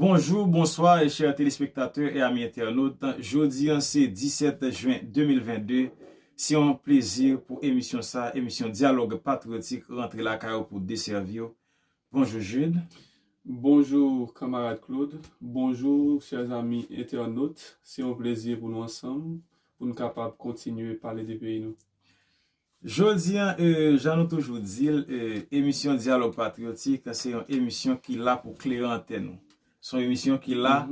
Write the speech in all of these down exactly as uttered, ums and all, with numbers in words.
Bonjou, bonswa, chè telespektatè e ami entènot. Jodi an se disèt jen de mil vennde. Se yon plezi pou emisyon sa, emisyon Dyalòg Patriyotik, rantre lakay ou pou desèvi w. Bonjou, Jude. Bonjou, kanmarad Claude. Bonjou, chè ami entènot. Se yon plezi pou nou ansanm, pou n kapab kontinye pale de peyi nou. Jodi an, e, jan nou toujou di l, e, emisyon Dyalòg Patriyotik, se yon emisyon ki la pou klere antèn ou. Se yon emisyon ki la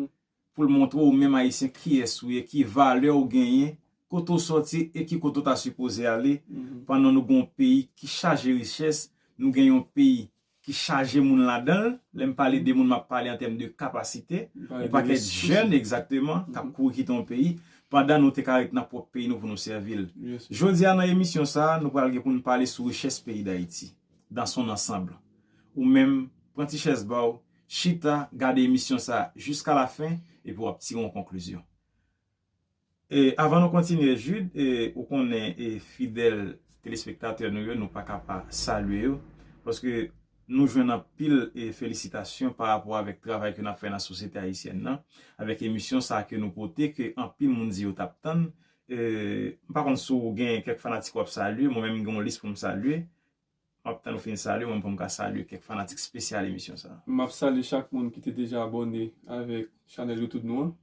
pou l montre w menm Ayisyen kiyès ou ye, ki valè ou genyen, kote w sòti e ki kote w ta sipoze ale, pandan nou gen yon peyi ki chaje richès, nou gen yon peyi ki chaje moun ladan l. Lè m pale de moun, m ap pale an tèm de kapasite. Yon pakèt jèn, egzakteman, k ap kouri kite yon peyi, pandan nou te ka ret nan pwòp peyi nou pou nou sèvi l. Jodi a, nan emisyon sa a, nou pral gen pou n pale sou richès peyi Dayiti, dans son ensemble. Ou menm, pran ti chèz ba w, chita, gade emisyon sa a jiska lafen, epi w ap tire yon konklizyon. E, avan nou kontinye, Jude, e, ou konnen, e, fidèl telespektatè nou yo, nou pa ka pa salye yo, paske nou jwenn anpil, e, felisitasyon pa rapò avèk travay ke n ap fè nan sosyete ayisyèn nan, avèk emisyon sa a ke nou pote, ke anpil moun di yo t ap tann. E, m pa konn si w gen kèk fanatik w ap salye, mwen menm m gen yon lis pou m salye. M ap tann ou fin salye, mwen pou m ka salye kèk fanatik espesyal emisyon sa a. M ap salye chak moun ki te deja abòne avèk chanèl YouTube nou an.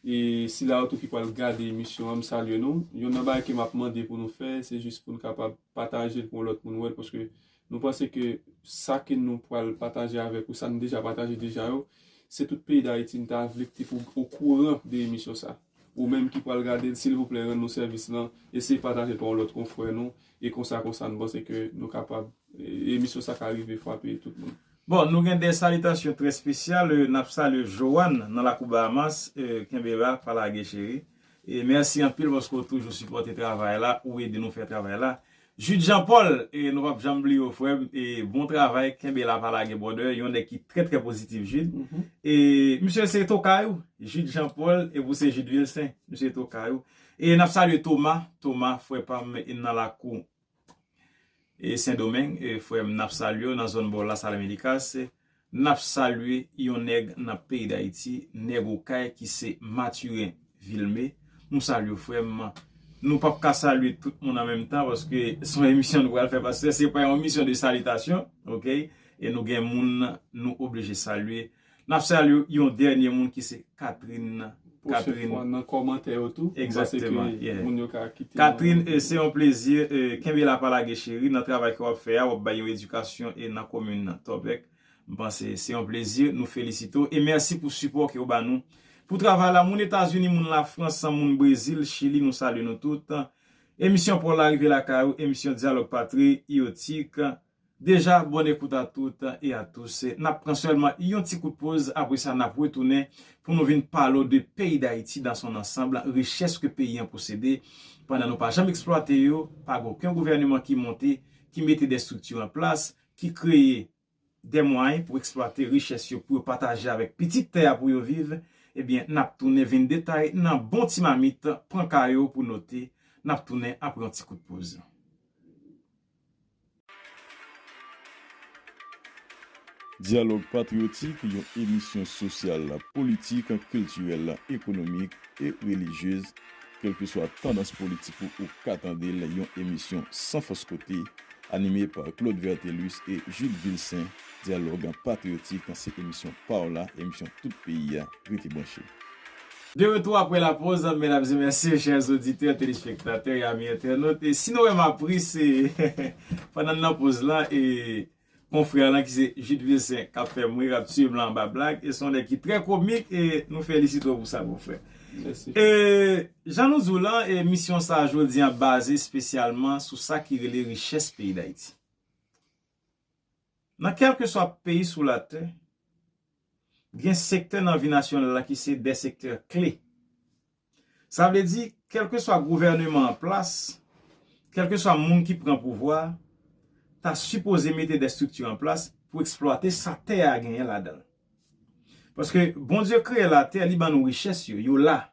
E sila yo tou ki pral gade emisyon an, m salye nou. Youn nan bagay ke m ap mande pou nou fè, se jis pou n kapab pataje l pou yon lòt moun wè l, paske nou panse ke sa ke nou pral pataje avèk ou, sa n deja pataje deja yo, se tout peyi Dayiti n ta vle ki te pou okouran de emisyon sa. Ou menm ki pral gade l, silvouplè, rann nou sèvis lan, eseye pataje l pa yon lòt konfrè nou, e konsa, konsa, nou panse ke nou kapab, e, emisyon sa ka rive frape tout moun. Bon, nou gen de salitasyon trè espesyal, e, n ap salye Joanne nan Lakou Bahamas, e, kenbe la, pa lage cheri. E mèsi anpil paske w toujou sipòte travay la, ou ede nou fè travay la. Jude Jean Paul, e nou p ap janm bliye w, frè m, e bon travay, kenbe la, pa lage brother, yon nèg ki trè, trè pozitif, Jude. E misye se tokay ou, Jude Jean Paul, epi w se Jude Vilsaint, misye tokay ou. E n ap salye Thomas, Thomas, frè pa m, e nan lakou, e Sendomeng, e frè m, n ap salye w nan zòn bò Las Américas. N ap salye yon nèg nan peyi Dayiti, nèg Okay ki se Mathurin Vilmé. Nou salye w, frè m. Nou p ap ka salye tout moun an menm tan, paske se yon emisyon nou pral fè, paske se pa yon emisyon de salitasyon, oke? E nou gen moun nou oblije salye. N ap salye yon dènye moun ki se Catherine. Pwochen fwa, nan kòmantè yo tou, m panse ke moun yo ka kite. Catherine, e, se yon plezi, e, kenbe la pa lage cheri, nan travay ke w ap fè a, w ap bay yon edikasyon e nan komin nan, Tòbèk. M panse se yon plezi, nou felisite w e mèsi pou sipò ke w ba nou. Pou travay la, moun Etazini, moun Lafrans, moun Brezil, Chili, nou salye nou tout. Emisyon pa w la rive lakay ou, emisyon Dyalòg Patriyotik. Deja, bonne écoute à toutes et à tous. N ap pran sèlman yon ti kout poz, apre sa n ap retounen pou nou vin pale w de peyi Dayiti dans son ensemble, richès ke peyi an posede, pandan nou pa janm eksplwate yo, pa gen okenn gouvèneman ki monte, ki mete de estrikti an plas, ki kreye de mwayen pou eksplwate richès yo, pou yo pataje avèk pitit tè a pou yo viv, ebyen, n ap tounen vin detaye nan bon ti mamit, pran kaye w pou note, n ap tounen apre yon ti kout poz. Dyalòg Patriyotik, yon emisyon sosyal, politik, kiltirèl, ekonomik e relijyez. Kèlkeswa tandans politik ou, ou ka tande l, yon emisyon san fòs kote, anime pa Claude Vertelus e Jude Vilsaint. Dyalòg Patriyotik, se emisyon pa w la, emisyon tout peyi a. Rete branche. De retour après la pause, mesdames et messieurs, chers auditeurs, téléspectateurs et amis internautes. E si nou wè m ap ri, se pandan n nan poz la, e konfrè lan ki se Jude Vilsaint k ap fè m ri, k ap tiye m la anba blag, e se yon nèg ki trè komik, e nou felisite w pou sa, konfrè. Mèsi. E jan nou di w lan, emisyon sa a jodi an baze espesyalman sou sa ki rele richès peyi Dayiti. Nan kèlkeswa peyi sou latè, gen sektè nan vi nasyonal la ki se de sektè kle. Sa vle di, kèlkeswa gouvèneman an plas, kèlkeswa moun ki pran pouvwa a, ta sipoze mete de estrikti an plas pou eksplwate sa tè a genyen ladan l. Paske Bondye kreye latè, li ban nou richès yo, yo la.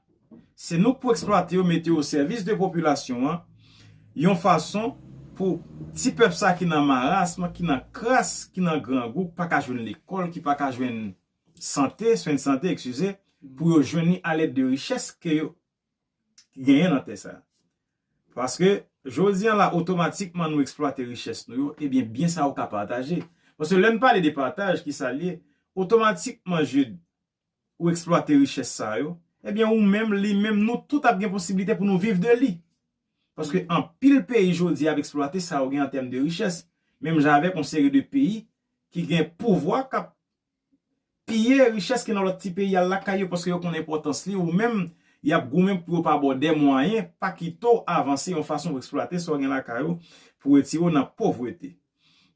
Se nou k pou eksplwate yo, mete yo o sèvis de popilasyon an, yon fason pou ti pèp sa ki nan marasm, ki nan kras, ki nan grangou, ki pa ka jwenn lekòl, ki pa ka jwenn sante, swen de sante, eskize, pou yo jwenn li alèd de richès ke yo genyen nan tè sa. Paske, jodi a la, otomatikman nou eksplwate richès nou yo, ebyen, byen sa yo ka pataje. Paske lè n pale de pataj, ki sa l ye, otomatikman, Jude, ou eksplwate richès sa yo, ebyen, ou menm, li menm, nou tout ap gen posiblite pou nou viv de li. Paske anpil peyi jodi ap eksplwate sa yo gen an tèm de richès, menm jan avèk yon seri de peyi ki gen pouvwa k ap piye richès ki nan lòt ti peyi al lakay yo paske yo konn enpòtans li, ou menm, y ap goumen pou yo pa ba w de mwayen, pa kite w avanse yon fason pou eksplwate sa w gen lakay ou, pou retire w nan povrete.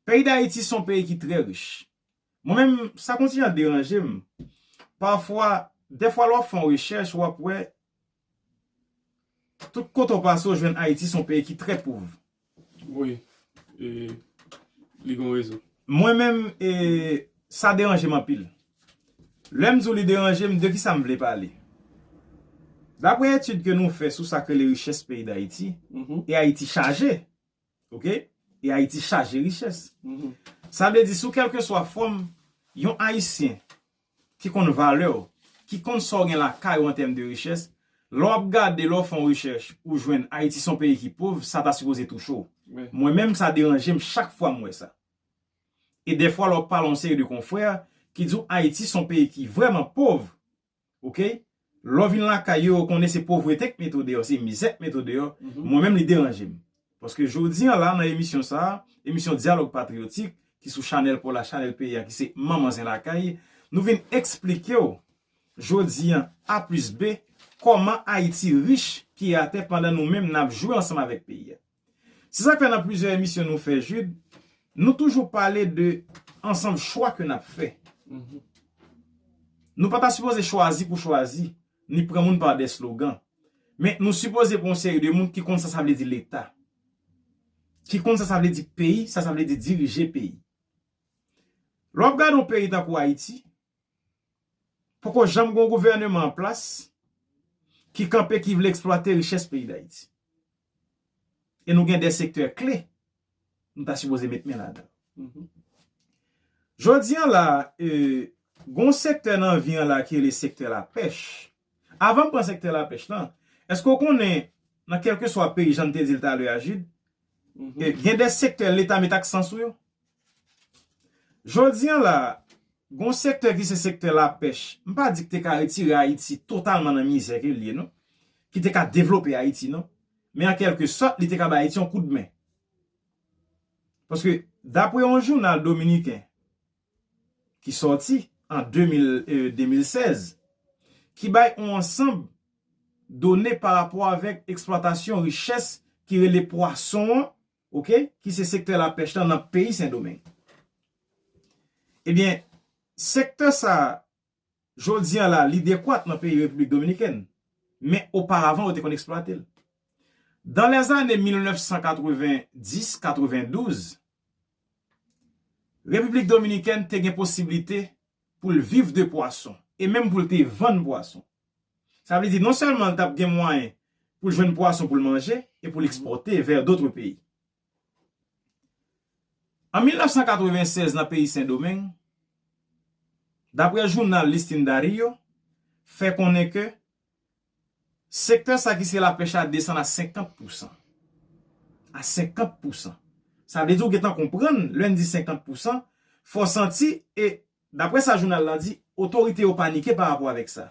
Peyi Dayiti se yon peyi ki trè rich. Mwen menm, sa kontinye ap deranje m. Pafwa, dèfwa lè w ap fè yon rechèch, w ap wè tout kote w pase, w jwenn Ayiti se yon peyi ki trè pòv. Wi, e, li gen rezon. Mwen menm, e, sa deranje m anpil. Lè m di w li deranje m, de ki sa m vle pale? Daprè etid ke nou fè sou sa k rele richès peyi Dayiti, e Ayiti chaje, oke? E Ayiti chaje richès. Sa vle di, sou kèlkeswa fòm, yon Ayisyen ki konn valè w, ki konn sa w gen lakay ou an tèm de richès, lè w ap gade, lè w fè yon rechèch, ou jwenn Ayiti se yon peyi ki pòv, sa ta sipoze touche w. Mwen menm, sa deranje m chak fwa m wè sa. E dèfwa, lè w ap pale yon seri de konfrè ki di w Ayiti se yon peyi ki vrèman pòv, oke? Lè w vin lakay yo, yo konnen se povrete k mete w deyò, se mizè k mete w deyò. Mwen menm, li deranje m. Paske jodi a la, nan emisyon sa a, emisyon Dyalòg Patriyotik, ki sou chanèl pa w la, chanèl peyi a, ki se Manman Zen Lakay, nou vin eksplike w, jodi a, A plis B, kòman Ayiti rich, pye atè, pandan nou menm, n ap jwe ansanm avèk peyi a. Se sa k fè nan plizyè emisyon nou fè, Jude, nou toujou pale de ansanm chwa ke n ap fè. Nou pa ta sipoze chwazi pou chwazi, ni pran moun pa de slogan. Men nou sipoze pran yon seri de moun ki konn sa sa vle di Leta. Ki konn sa sa vle di peyi, sa sa vle di dirije peyi. Lè w ap gade yon peyi tankou Ayiti, poko janm gen yon gouvèneman an plas ki kanpe, ki vle eksplwate richès peyi Dayiti. E nou gen de sektè kle nou ta sipoze met men ladan. Jodi a la, e, gen yon sektè nan vi an la ki rele sektè lapèch. Avan m pran sektè lapèch lan, èske w konnen nan kèlkeswa peyi, jan n te di l talè a, Jude, e, gen de sektè Leta met aksan sou yo? Jodi a la, gen yon sektè ki se sektè lapèch. M pa di ki te ka retire Ayiti totalman nan mizè ke l ye, non. Ki te ka devlope Ayiti, non. Men an kèlke sòt, li te ka bay Ayiti yon koudmen. Paske, daprè yon jounal dominiken ki sòti an de mil, e, de mil sèz, ki bay yon ansanm done pa rapò avèk eksplwatasyon richès ki rele pwason an, oke, ki se sektè lapèch lan nan peyi Sendomeng. Ebyen, sektè sa a, jodi a la, li dekwat nan peyi Repiblik Dominikèn, men oparavan, yo te konn eksplwate l. Dan lèzane mil nèf san katrevenndis, katrevendouz, Repiblik Dominikèn te gen posiblite pou l viv de pwason, e menm pou l te vann pwason. Sa vle di, non sèlman l t ap gen mwayen pou l jwenn pwason pou l manje e pou l ekspòte vè dotre peyi. An mil nèf san katrevennsèz, nan peyi Sendomeng, daprè jounal Listín Darío, fè konnen ke sektè sa ki se lapèch la desann a senkant pousan. A senkant pousan. Sa vle di, ou gentan konprann, lè n di senkant pousan, fò w santi, e daprè sa jounal la di, otorite yo panike pa rapò avèk sa.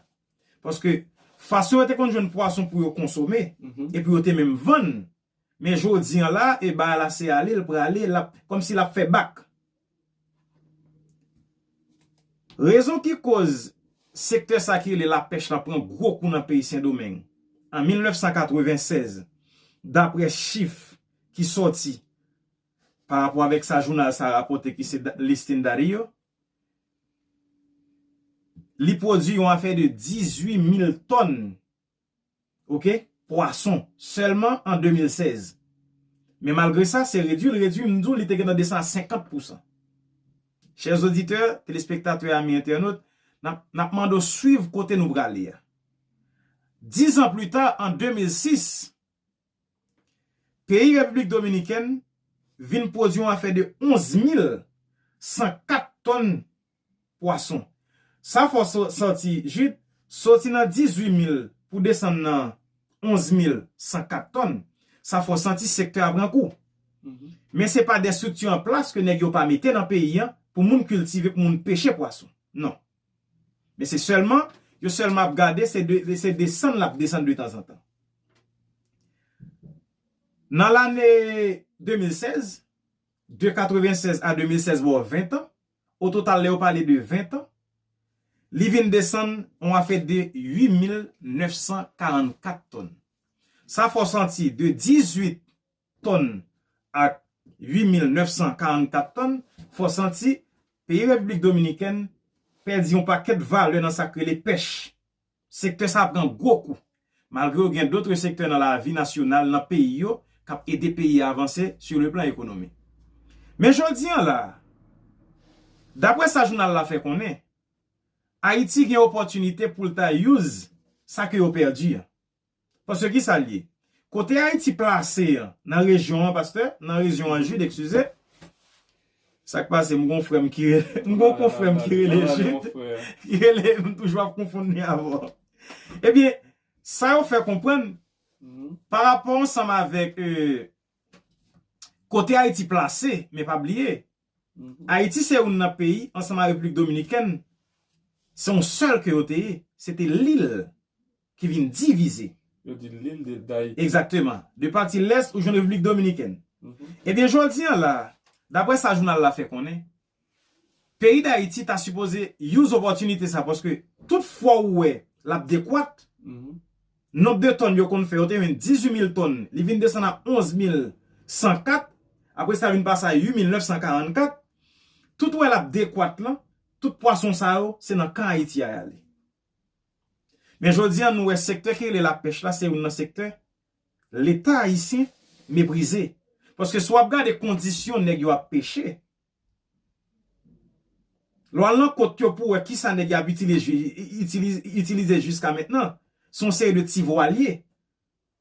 Paske fason yo te konn jwenn pwason pou yo konsome, epi yo te menm vann, men jodi a la, e bagay la se ale, l prale, l ap, kòmsi l ap fè bak. Rezon ki koz sektè sa ki rele lapèch lan pran gwo kou nan peyi Sendomeng an mil nèf san katrevennsèz, daprè chif ki sòti pa rapò avèk sa jounal sa rapòte, ki se Listín Darío, li pwodui yon afè de dizuit mil tòn, oke, pwason, sèlman an de mil sèz. Men malgre sa, se redui l redui, m di w, li te gentan desann a senkant pousan. Chè oditè, telespektatè, ami entènot, n ap, n ap mande w swiv kote nou prale a. Diz an pli ta, an de mil sis, peyi Repiblik Dominikèn vin pwodui yon afè de onz mil san kat tòn pwason. Sa fè w so- santi, Jid, soti nan dizuit mil pou desann nan onz mil san kat tòn, sa fè w santi sektè a pran kou. Men se pa de estrikti an plas ke nèg yo pa mete nan peyi an pou moun kiltive, pou moun peche pwason. Non. Men se sèlman, yo sèlman ap gade, se de, se desann l ap desann de tanzantan. Nan lane de mil sèz, de katrevennsèz a de mil sèz, bon, ven tan, o total, lè yo pale de ven tan, li vin desann yon afè de uit mil nèf san karannkat tòn. Sa fè w santi de dizuit tòn ak uit mil nèf san karannkat tòn, fè w santi peyi Repiblik Dominikèn pèdi yon pakèt valè nan sa k rele pèch. Sektè sa a pran gwo kou. Malgre yo gen dòt sektè nan lavi nasyonal, nan peyi yo, k ap ede peyi a avanse sou le plan ekonomik. Men jodi an la, daprè sa jounal la fè konnen, Ayiti gen opòtinite pou l ta use sa ke yo pèdi an. Paske ki sa l ye? Kote Ayiti plase an, nan rejyon an, pastè, nan rejyon an, Jid, eskize. Sa k pase, m gon frè m ki rele, m gon konfrè m ki rele Jid, ki rele, m toujou ap konfonn li avè w. Ebyen, sa yo fè konprann, pa rapò ansanm avèk, euh, kote Ayiti plase, men pa bliye, Ayiti se youn nan peyi, ansanm ak Repiblik Dominikèn, se yon sèl ke yo te ye. Se te lil ki vin divize. Yo di lil de Dayiti. Egzakteman. De pati lès, ou jwenn Repiblik Dominikèn. Ebyen, jodi an la, daprè sa jounal la fè konnen, peyi Dayiti ta sipoze use opòtinite sa, paske tout fwa ou wè l ap dekwat, nonb de tòn yo konn fè, yo te jwenn dizuit mil tòn, li vin desann a onz mil san kat, apre sa vin pase a uit mil nèf san karannkat, tout ou wè l ap dekwat lan, tout pwason sa yo, se nan kan Ayiti a y ale. Men jodi an, nou wè sektè ki rele lapèch la, se youn nan sektè Leta ayisyen meprize. Paske si w ap gade kondisyon nèg yo ap peche, lè w al nan kont yo pou w wè kisa nèg yo ap itilize, itilize, itilize jiska mentnan, se yon seri de ti vwal ye,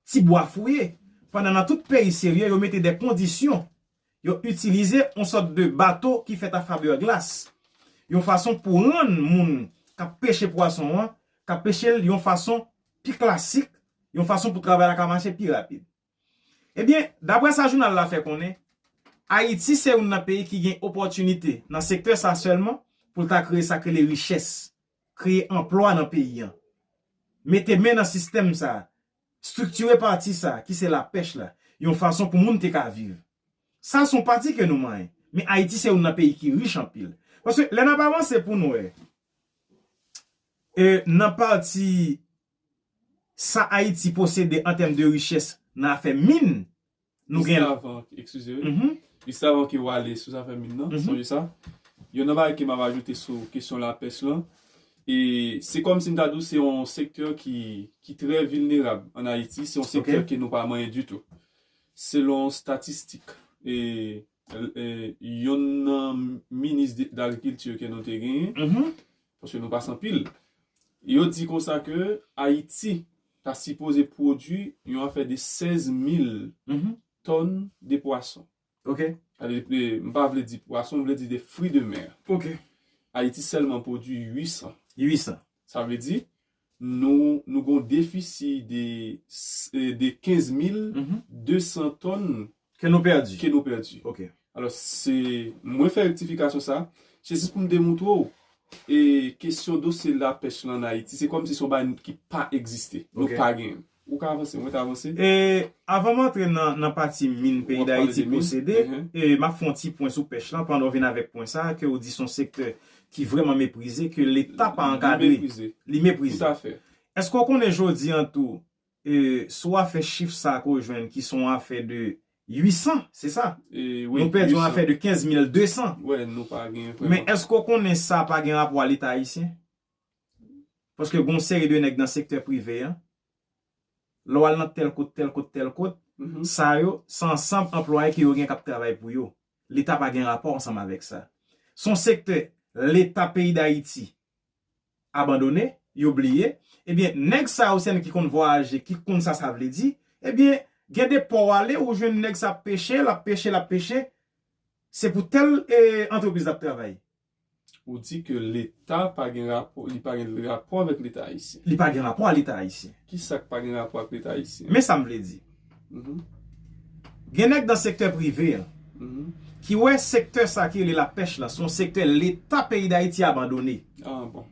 ti bwa fouye. Pandan nan tout peyi serye, yo mete de kondisyon. Yo itilize yon sòt de bato ki fèt a fibreglas. Yon fason pou rann moun k ap peche pwason an, k ap peche l yon fason pi klasik, yon fason pou travay la ka mache pi rapid. Ebyen, daprè sa jounal la fè konnen, Ayiti se youn nan peyi ki gen opòtinite nan sektè sa sèlman pou l ta kreye sa k rele richès, kreye anplwa nan peyi an. Mete men nan sistèm sa, estriktire pati sa ki se lapèch la, yon fason pou moun te ka viv. Sa se yon pati ke nou manyen. Men Ayiti se youn nan peyi ki rich anpil. Paske lè n ap avanse pou nou wè, e, nan pati sa Ayiti posede an tèm de richès nan afè min, nou gen... Jis avan, eskize, wi. Jis avan ke w ale sou zafè min nan, sonje sa. Youn nan bagay ke m ap ajoute sou kesyon lapèch lan, e se kòmsi m ta di w se yon sektè ki, ki trè vilnerab ann Ayiti, se yon sektè ke nou pa manyen ditou. Selon statistik, e, e, youn nan minis de, dagrikilti ke nou te genyen, paske nou pase anpil, yo di konsa ke Ayiti ta sipoze pwodui yon afè de sèz mil tòn de pwason. Ok. Sa vle di, e, m pa vle di pwason, m vle di de fruits de mer. Ok. Ayiti sèlman pwodui uit san. Uit san. Sa vle di, nou, nou gon defisi de, e, de kenz mil de san tòn ke nou pèdi. Ke nou pèdi. Ok. Alò, se, mwen fè rektifikasyon sa, se jis pou m demontre w, e kesyon dosye lapèch lan ann Ayiti, se kòmsi se yon bagay ki pa egziste. Nou pa genyen. Ou ka avanse, mwen ta avanse. E, avan m antre nan, nan pati min peyi Dayiti posede, e, m ap fè yon ti pwen sou pèch lan, pandan w vin avèk pwen sa, ke w di se yon sektè ki vrèman meprize, ke Leta pa ankadre. Li meprize. Li meprize. Toutafè. Èske w konnen jodi an tou, e, si w a fè chif sa ke w jwenn ki se yon afè de uit san, se sa? E, wi, nou pèdi yon afè de kenz mil de san. Wè, nou pa genyen vrèman. Men èske w konnen sa pa gen rapò a Leta ayisyen? Paske gon seri de nèg nan sektè prive an, lè w al nan tèl kot, tèl kot, tèl kot, sa yo, se ansanm anplwaye ke yo gen k ap travay pou yo. Leta pa gen rapò ansanm avèk sa. Se yon sektè Leta peyi Dayiti abandone, yo bliye. Ebyen, nèg sa yo, se nèg ki konn vwayaje, ki konn sa sa vle di. Ebyen, gen de pò w ale, ou jwenn nèg sa ap peche, l ap peche, l ap peche. Se pou tèl, e, antrepriz l ap travay. Ou di ke Leta pa gen rapò, li pa gen rapò avèk Leta ayisyen. Li pa gen rapò a Leta ayisyen. Ki sa k pa gen rapò ak Leta ayisyen? Men sa m vle di. Gen nèg nan sektè prive an ki wè sektè sa ki rele lapèch la, se yon sektè Leta peyi Dayiti abandone. Ah, bon.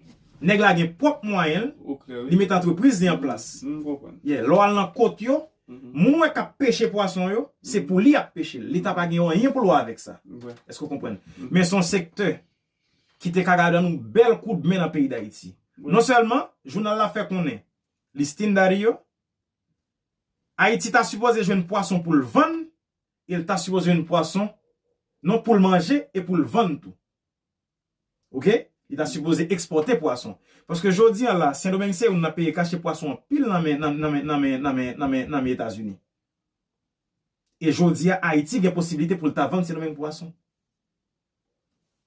Nèg la gen pwòp mwayen l, Oklè, li met antrepriz li an plas. M konprann. Yeah, lè w al nan kot yo, moun wè k ap peche pwason yo, se pou li y ap peche l. Leta pa gen anyen pou l wè avèk sa. Vre. Èske w konprann? Men se yon sektè ki te ka gade yon bèl koudmen nan peyi Dayiti. Non sèlman, jounal la fè konnen, listin Dario, Ayiti ta sipoze jwenn pwason pou l vann, e l ta sipoze jwenn pwason, non, pou l manje e pou l vann tou. Oke? Li ta sipoze ekspòte pwason. Paske jodi a la, Sendomeng se youn nan peyi k achte pwason anpil nan men, nan, nan men, nan men, nan men, nan men, nan men Etazini. E jodi a, Ayiti gen posiblite pou l ta vann Sendomeng pwason.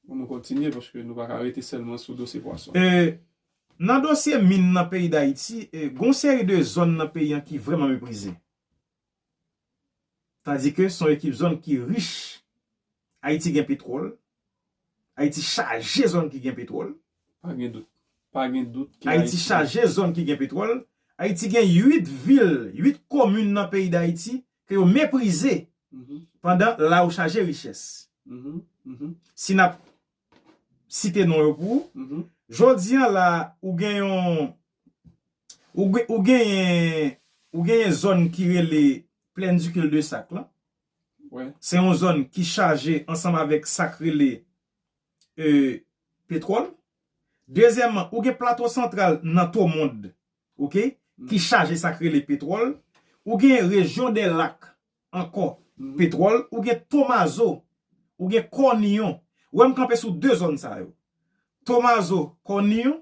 Bon, nou kontinye paske nou pa ka rete sèlman sou dosye pwason. E, nan dosye min nan peyi Dayiti, e, gon seri de zòn nan peyi an ki vrèman meprize. Tandis que se yon ekip zòn ki rich. Ayiti gen petwòl. Ayiti chaje zòn ki gen petwòl. Pa gen dout. Pa gen dout ke Ayiti chaje zòn ki gen petwòl. Ayiti gen uit vil, uit komin nan peyi Dayiti ke yo meprize pandan la yo chaje richès. Si n ap site non yo pou ou, jodi a la, ou gen yon, ou gen, ou genyen, ou genyen zòn ki rele Plaine du Cul-de-Sac la. Se yon zòn ki chaje ansanm avèk sa k rele e, petwòl. Dezyèmman, ou gen Plato Santral nan Tomond, oke, ki chaje sa k rele petwòl. Ou gen rejyon dè lak ankò, petwòl. Ou gen Tomazo, ou gen Kòniyon. Ou wè m kanpe sou de zòn sa yo. Tomazo, Kòniyon,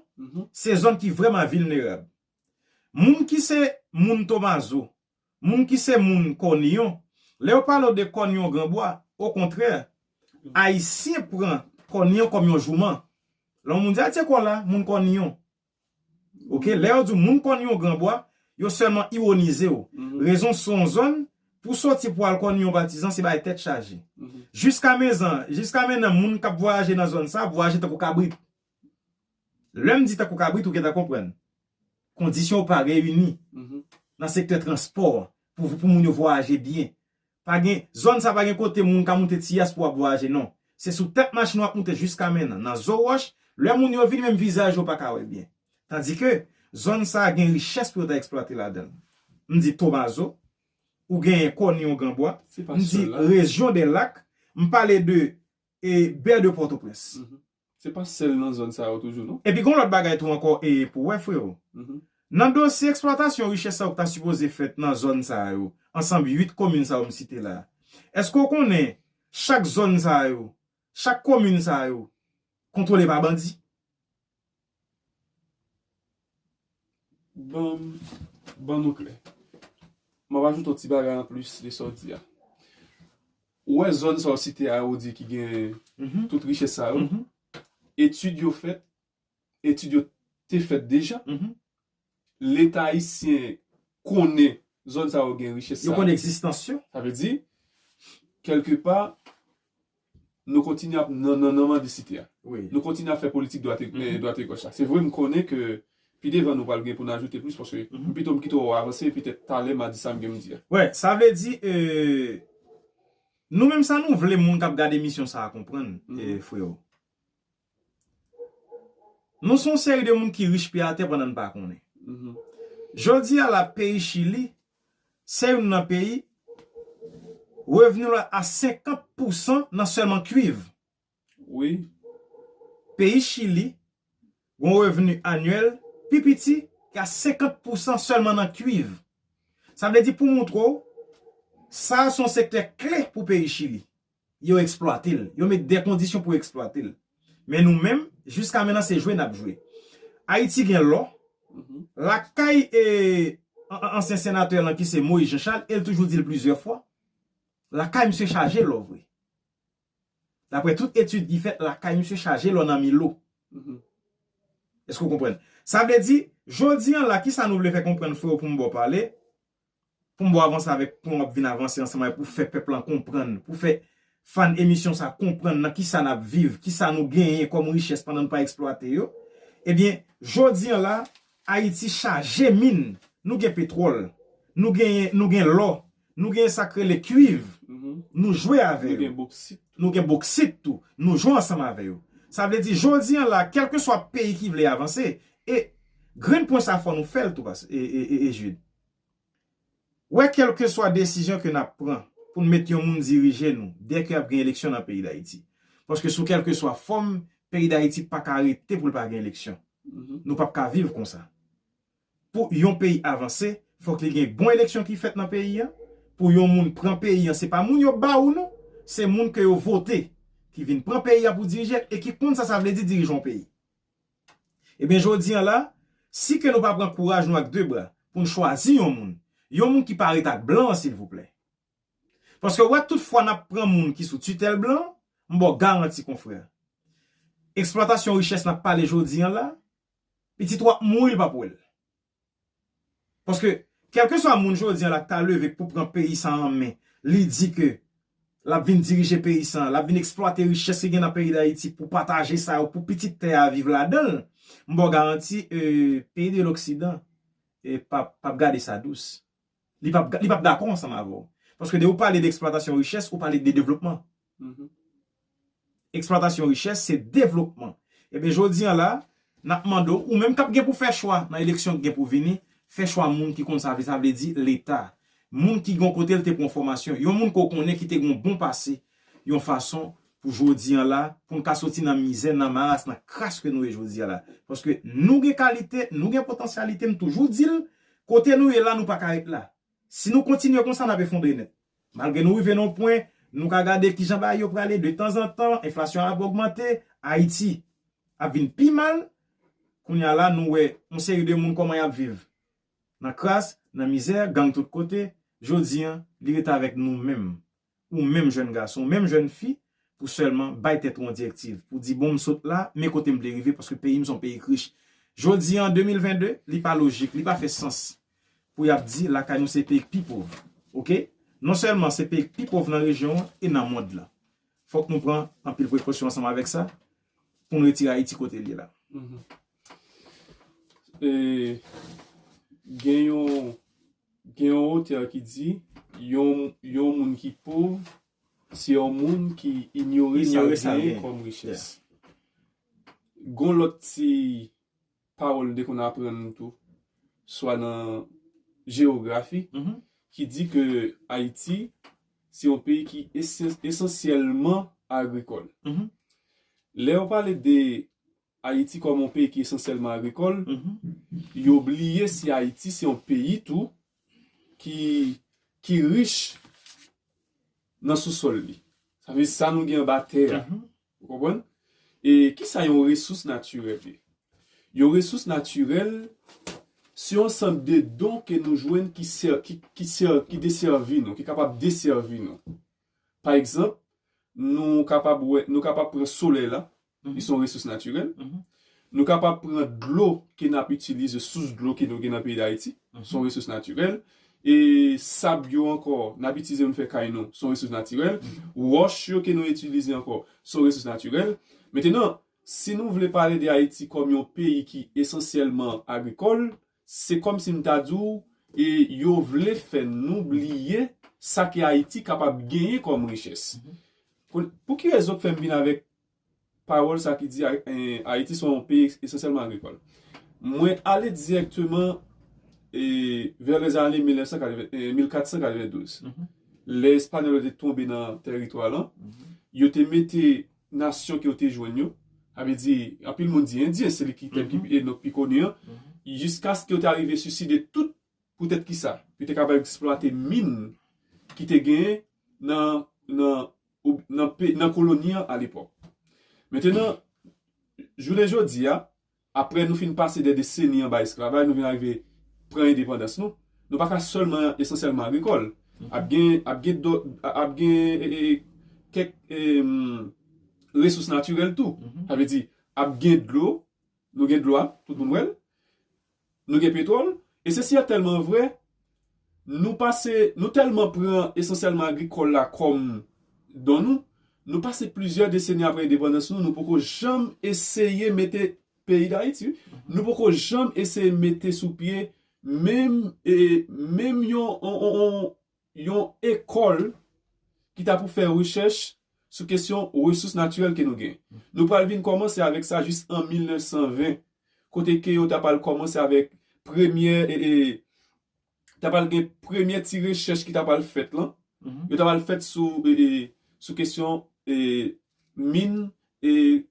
se zòn ki vrèman vilnerab. Moun ki se moun Tomazo, moun ki se moun Kòniyon, lè yo pale w de Kòniyon Granbwa, okontrè, Ayisyen pran Kòniyon kòm yon jouman. Lè yon moun di, "A, tcheko la, moun Kòniyon." Oke, lè yo di w moun Kòniyon Granbwa, yo sèlman iwonize w. Rezon se yon zòn, pou soti pou al Kòniyon Patizan, se bay tèt chaje. Jiska mezan, jiska mennan, moun k ap vwayaje nan zòn sa ap vwayaje tankou kabrit. Lè m di tankou kabrit, ou gentan konprann. Kondisyon yo pa reyini nan sektè transpò pou, pou moun yo vwayaje byen. Pa gen, zòn sa pa gen kote moun ka moute tiyas pou w ap vwayaje, non. Se sou tèt machin w ap moute jiska mennan. Nan zo wòch, lè moun yo vini, menm vizaj yo pa ka wè byen. Tandis que zòn sa gen richès pou yo ta eksplwate ladan l. M di Tomazo, ou genyen Kòniyon Granbwa, m di rejyon dè lak, m pale de e, bè de Pòtoprens. Se pa sèl nan zòn sa yo toujou, non? Epi gon lòt bagay tou ankò e pou wè, freo. Nan dosye eksplwatasyon richès sa yo k ta sipoze fèt nan zòn sa yo, ansanm uit komin sa yo m site la, èske w konnen chak zòn sa yo, chak komin sa yo, kontwole pa bandi? Ban, ban nou klè. M ap ajoute yon ti bagay anplis de sa w di a. Ou wè zòn sa w site a, ou di ki gen tout richès sa yo. Etid yo fèt, etid yo te fèt deja. Leta ayisyen konnen zòn sa yo gen richès sa yo. Yo konnen egzistans yo. Sa vle di, kèlkepa, nou kontinye ap nan, nan, nan mande site a. Nou kontinye ap fè politik dwat e, Mhm. dwat e gòch la. Se vre, m konnen ke pi devan nou pral gen pou n ajoute plis, paske Mhm. pito m kite w avanse, petèt talè m a di sa m gen m di a. Wè, sa vle di, e, nou menm sa nou vle moun k ap gade emisyon sa a konprann, Mhm. e, freo. Nou se yon seri de moun ki rich pye atè pandan n pa konnen. Mhm. Jodi a la, peyi Chili, se youn nan peyi, revni l a senkant pousan nan sèlman kwiv. Wi. Peyi Chili, gon revni anyèl pi piti ki a senkant pousan sèlman nan kwiv. Sa vle di pou montre w, sa a se yon sektè kle pou peyi Chili. Yo eksplwate l. Yo met de kondisyon pou eksplwate l. Men nou menm, jiska mennan se jwe n ap jwe. Ayiti gen lò. Mhm. Lakay e, an- an- ansyen senatè lan ki se Moïse Jean Charles, e l toujou di l plizyè fwa. Lakay misye chaje lò vre. Daprè tout etid ki fèt, lakay misye chaje lò nan Milo. Mhm. Èske w konprann? Sa vle di, jodi an la, kisa nou vle fè konprann, freo, pou m ba w pale? Pou m ba w avanse avèk, pou m ap vin avanse ansanm avèk, pou fè pèp lan konprann, pou fè, fan emisyon sa konprann nan kisa n ap viv, kisa nou genyen kòm richès pandan n pa eksplwate yo, ebyen, jodi an la, Ayiti chaje min, nou gen petwòl, nou gen, nou gen lò, nou gen sa k rele kwiv, nou jwe avè yo. Nou gen boksit tou, nou jwe ansanm avè yo. Sa vle di, jodi an la, kèlkeswa peyi ki vle avanse, e grenn pwen sa fò nou fè l tou, e, e, e, e Jude. Wè, kèlkeswa desizyon ke n ap pran pou n met yon moun dirije nou, dè ke ap gen eleksyon nan peyi Dayiti. Paske sou kèlkeswa fòm, peyi Dayiti pa ka rete pou l pa gen eleksyon. Nou p ap ka viv konsa. Pou yon peyi avanse, fòk li gen bon eleksyon ki fèt nan peyi an. Pou yon moun pran peyi an, se pa moun yo ba ou non, se moun ke yo vote ki vin pran peyi an pou dirije l e ki konn sa sa vle di dirije yon peyi. Ebyen, jodi an la, si ke nou pa pran kouraj nou ak de bra pou n chwazi yon moun, yon moun ki pa ret ak blan an, silvouplè. Paske w wè, tout fwa n ap pran moun ki sou titèl blan, m ba w garanti, konfrè, eksplwatasyon richès n ap pale jodi an la, pitit w ap mouri, l p ap wè l. Paske, kèlkeswa moun jodi an la k ta leve pou pran peyi sa an men, li di ke l ap vin dirije peyi sa, l ap vin eksplwate richès ki gen nan peyi Dayiti pou pataje sa yo, pou pitit tè a viv ladan l, m ba w garanti, e, peyi de l'Occident, e, p ap, p ap gade sa dous. Li p ap, li p ap dakò ansanm avè w. Paske de ou pale de eksplwatasyon richès, ou pale de devlopman. Eksplwatasyon richès, se devlopman. Ebyen, jodi an la, n ap mande w, ou menm k ap gen pou fè chwa nan eleksyon k gen pou vini, fè chwa moun ki konn sa vle, sa vle di Leta. Moun ki gen yon kote l te pran fòmasyon, yon moun ke w konnen ki te gen yon bon pase, yon fason pou jodi an la, pou n ka soti nan mizè, nan maras, nan kras ke nou ye jodi an la. Paske nou gen kalite, nou gen potansyalite, m toujou di l, kote nou ye la, nou pa ka ret la. Si nou kontinye konsa, n ap efondre nèt. Malgre nou rive nan yon pwen, nou ka gade kijan bagay yo prale, de tanzantan, enflasyon an ap ogmante, Ayiti ap vin pi mal. Kounye a la, nou wè yon seri de moun kòman y ap viv. Nan kras, nan mizè, gang tout kote, jodi an, li rete avèk nou menm. Ou menm jèn gason, ou menm jèn fi, pou sèlman bay tèt ou yon direktiv, pou di, bon, m sot la, men kote m vle rive, paske peyi m se yon peyi k rich. Jodi an, de mil venn de, li pa lojik, li pa fè sans pou y ap di lakay nou se peyi k pi pòv. Oke? Non sèlman se peyi k pi pòv nan rejyon an e nan mond lan. Fòk nou pran anpil prekosyon ansanm avèk sa pou n retire Ayiti kote l ye la. E, gen yon, gen yon otè ki di, yon, yon moun ki pòv, se yon moun ki inyore sa l genyen kòm richès. Gon lòt ti pawòl nou te konn aprann nou tou, swa nan jewografi, ki di ke Ayiti se yon peyi ki esansyèlman agrikòl. Lè yo pale de Ayiti kòm yon peyi ki esansyèlman agrikòl, yo bliye si Ayiti se yon peyi tou ki, ki rich nan sousòl li. Sa vle di sa nou gen anba tè a. Ou konprann? E kisa yon resous natirèl ye? Yon resous natirèl se yon ansanm de don ke nou jwenn ki sè, ki, ki sè, ki desèvi nou, ki kapab desèvi nou. Pa egzanp, nou kapab wè, nou kapab pran solèy la, li se yon resous natirèl. Nou kapab pran dlo ke n ap itilize, sous dlo ke nou gen nan peyi Dayiti, se yon resous natirèl. E sab yo ankò, n ap itilize pou n fè kay nou, se yon resous natirèl. Wòch yo ke nou itilize ankò, se yon resous natirèl. Mentenan, si nou vle pale de Ayiti kòm yon peyi ki esansyèlman agrikòl, se kòmsi m ta di w, e yo vle fè nou bliye sa ke Ayiti kapab genyen kòm richès. Pou, pou ki rezon k fè m vin avèk pawòl sa ki di Ay-, eh, Ayiti se yon peyi esansyèlman agrikòl? Mwen ale dirèkteman, eh, vè lèzane mil nèf san katreven, eh, mil kat san katrevendouz. Lè Espanyòl yo te tonbe nan tèritwa lan, yo te mete nasyon ke yo te jwenn yo, sa vle di, anpil moun di Endyen, se li ki tèm ki pi, e nou pi koni an, jiskaske yo te arive siside tout, poutèt kisa? Pou yo te kapab eksplwate min ki te genyen nan, nan, nan pe-, nan koloni an alepòk. Mentenan, jounen jodi a, apre nou fin pase de deseni anba esklavaj, nou vin arive pran endepandans nou, nou pa ka sèlman esansyèlman agrikòl. Ap gen, ap gen dò-, ap gen, e, e, kèk, e, resous natirèl tou. Sa vle di, ap gen dlo, nou gen dlo a, tout moun wè l. Nou gen petwòl. E sesi a tèlman vrè, nou pase, nou tèlman pran esansyèlman agrikòl la kòm don nou, Nou pase plizyè deseni apre endepandans nou, nou poko janm eseye mete peyi Dayiti, wi. Nou poko janm eseye mete sou pye menm, e, menm yon, yon, yon, yon, yon ekòl ki ta pou fè rechèch sou kesyon resous natirèl ke nou gen. Nou pral vin kòmanse avèk sa jis an mil nèf san ven, kote ke yo ta pral kòmanse avèk premyè, e, e, ta pral gen premyè ti rechèch ki ta pral fèt lan. Yo ta pral fèt sou, e, e, sou kesyon, e, min, e,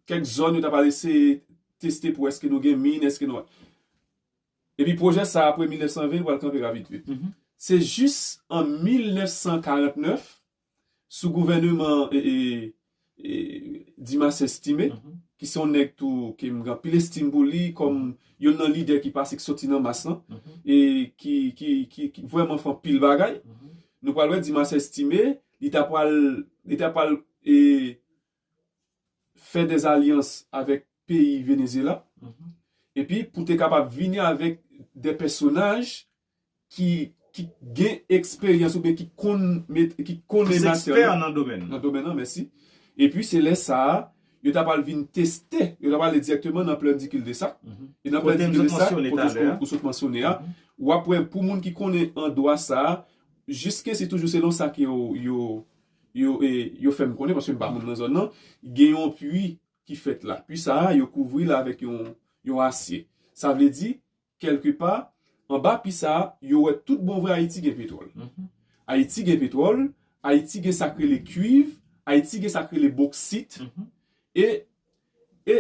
kèk zòn yo ta pral eseye teste pou èske nou gen min, èske nou. Epi pwojè sa apre mil nèf san ven pral kanpe rapid vit. Se jis an mil nèf san karant nèf, sou gouvèneman, e, e, e, Dimas Estimé, ki se yon nèg tou ke m gen anpil estim pou li kòm youn nan lidè ki pase, ki soti nan mas lan, e ki, ki, ki, ki vrèman fè anpil bagay. Nou pral wè Dimas Estimé, li ta pral, li ta pral, e, fè dè alyans avèk peyi Venezyela. Epi pou te kapab vini avèk dè pèsonaj ki, ki gen eksperyans oubyen ki konn met, ki konnen matyè nan domèn nan, mèsi. Epi se lè sa a, yo ta pral vin teste, yo ta pral ale dirèkteman nan plan Dikil de Sak. E nan plan Dikil de Sak, kote ou sot mansyone a, w ap wè pou moun ki konnen andwa sa a, jiske se toujou selon sa ke yo, yo, yo, e, yo fè m konnen, paske m pa moun nan zòn nan, gen yon pwi ki fèt la. Pwi sa a, yo kouvri l avèk yon, yon asye. Sa vle di, kèlkepa, anba pwi sa a, yo wè tout bon vre Ayiti gen petwòl. Ayiti gen petwòl, Ayiti gen sa k rele kwiv, Ayiti gen sa k rele boksit. E, e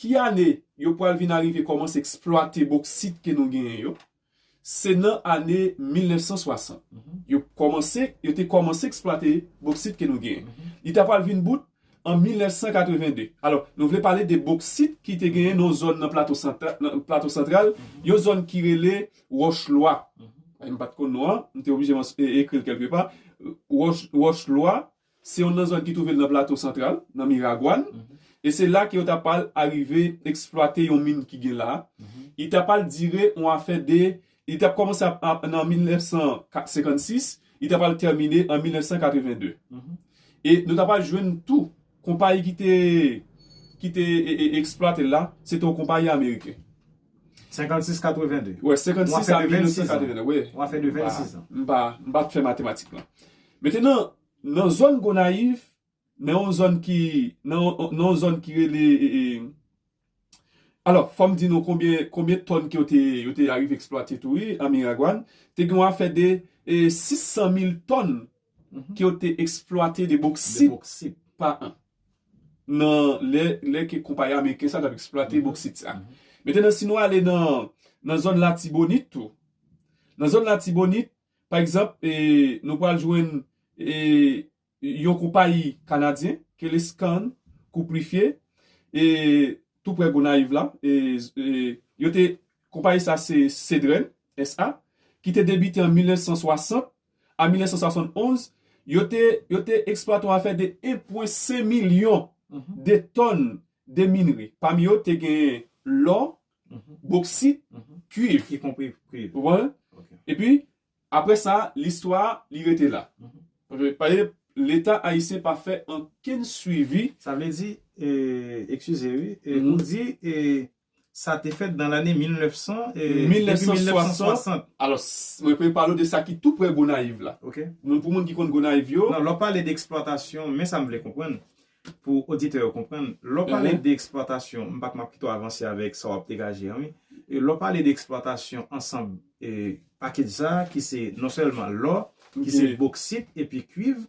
ki ane yo pral vin arive kòmanse eksplwate boksit ke nou genyen yo? Se nan ane mil nèf san swasant. Yo kòmanse, yo te kòmanse eksplwate boksit ke nou genyen. Li ta pral vin bout an mil nèf san katreven de. Alò, nou vle pale de boksit ki te genyen nan yon zòn nan Plato Santa-, nan Plato Santral, yon zòn ki rele Wòch Lwa. M pa t konn non an, m te oblije mans-, e-, ekri l kèlkepa. Wòch, Wòch Lwa, se yon nan zòn ki twouve l nan Plato Santral, nan Miragwàn. E se la ke yo ta pral arive eksplwate yon min ki gen la. Li ta pral dire yon afè de, li t ap kòmanse ap, ap, nan mil nèf san senkannsis, li ta pral tèmine an mil nèf san katreven de. E nou ta pral jwenn tou, konpayi ki te, ki te, e, e, eksplwate l la, se te yon konpayi ameriken. Senkannsis katreven de. Wè, senkannsis a mil nèf san katreven de, wè. Yon afè de vennsis an. M pa, m pa t fè matematik lan. Mentenan, nan zòn Gonayiv, nan yon zòn ki, nan, nan yon zòn ki rele, e, e, alò, fò m di nou konbyen, konbyen tòn ke yo te, yo te arive eksplwate tou, wi, an Miragwàn. Te gen yon afè de, e, sis san mil tòn ke yo te eksplwate de boksit pa an. Nan lè, lè ke konpayi ameriken sa t ap eksplwate boksit sa. Mentenan, si nou ale nan, nan zòn Latibonit tou, nan zòn Latibonit, pa egzanp, e, nou pral jwenn, e, yon konpayi kanadyen, ke le Scan Kuplifié, e, tou prè Gonayiv la, e, e, yo te, konpayi sa se Sedren S A, ki te debite an mil nèf san swasant a mil nèf san swasannonz, yo te, yo te eksplwate yon afè de en pwen senk milyon de tòn de minri. Pami yo, te gen lò, boksit, kwiv. Ou konprann? Epi, apre sa, listwa, li rete la. Paske, paske Leta ayisyen pa fè ankenn swivi. Sa vle di, e, eskize, wi, e, ou di, e, sa te fèt nan lane mil nèf san, e, depi mil nèf san swasant. Alò, s-, mwen pe pale w de sa ki tou prè Gonayiv la. Moun, pou moun ki konn Gonayiv yo. Non, lè w pale de eksplwatasyon, men sa m vle konprann, pou oditè yo konprann, lè w pale de eksplwatasyon, m pa t, m ap kite w avanse avèk sa w ap degaje an, wi. E lè w pale de eksplwatasyon ansanm, e, pakèt sa, ki se non sèlman lò, ki se boksit epi kwiv,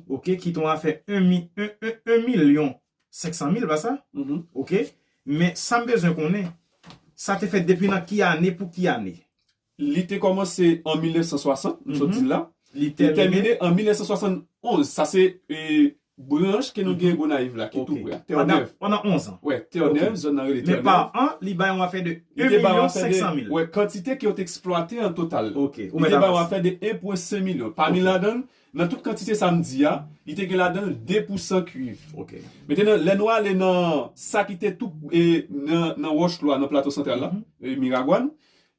oke, ki te yon afè en mi-, en, en, en milyon senk san mil, pa sa? Oke. Men sa m bezwen konnen, sa te fèt depi nan ki ane pou ki ane? Li te kòmanse an mil nèf san swasant, m sot di l la. Li tèmine an mil nèf san swasannonz. Sa se, e, branch ke nou gen Gonayiv la, ki tou prè. Tènèv. Pandan, pandan onz an. Wè, Tènèv, zòn nan rele Tènèv. Men pa an, li bay yon afè de en milyon senk san mil. Wè, kantite ke yo te eksplwate an total. Li te bay yon afè de en pwen senk milyon. Pami ladan l, nan tout kantite sa m di a, li te gen ladan l de pousan kwiv. Mentenan, lè nou ale nan sa ki te tou, e, nan, nan Wòch Lwa, nan Plato Santral la, e, Miragwàn,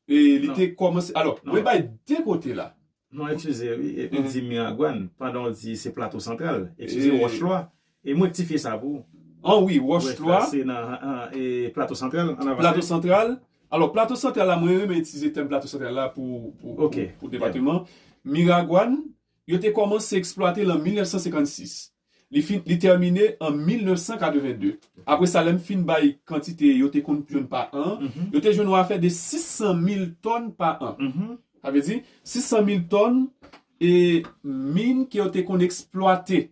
e, li te kòmanse. Alò, mwen bay de kote la. Non, eskize, wi, e, ou di Miragwàn, pandan w di se Plato Santral. Eskize, Wòch Lwa. E m rektifye sa pou ou. An wi, Wòch Lwa. Se nan e, Plato Santral, an avanse. Plato Santral. Alò, Plato Santral la, mwen renmen itilize tèm Plato Santral la pou, pou, okay. pou, pou depatman. Miragwàn, yo te kòmanse eksplwate l an mil nèf san senkannsis. Li, fin, li tèmine an mil nèf san katreven de. Apre sa, lè m fin bay kantite yo te konn jwenn pa an, mm -hmm. yo te jwenn yon afè de sis san mil tòn pa an. Mm -hmm. Sa vle di, sis san mil tòn e min ke yo te konn eksplwate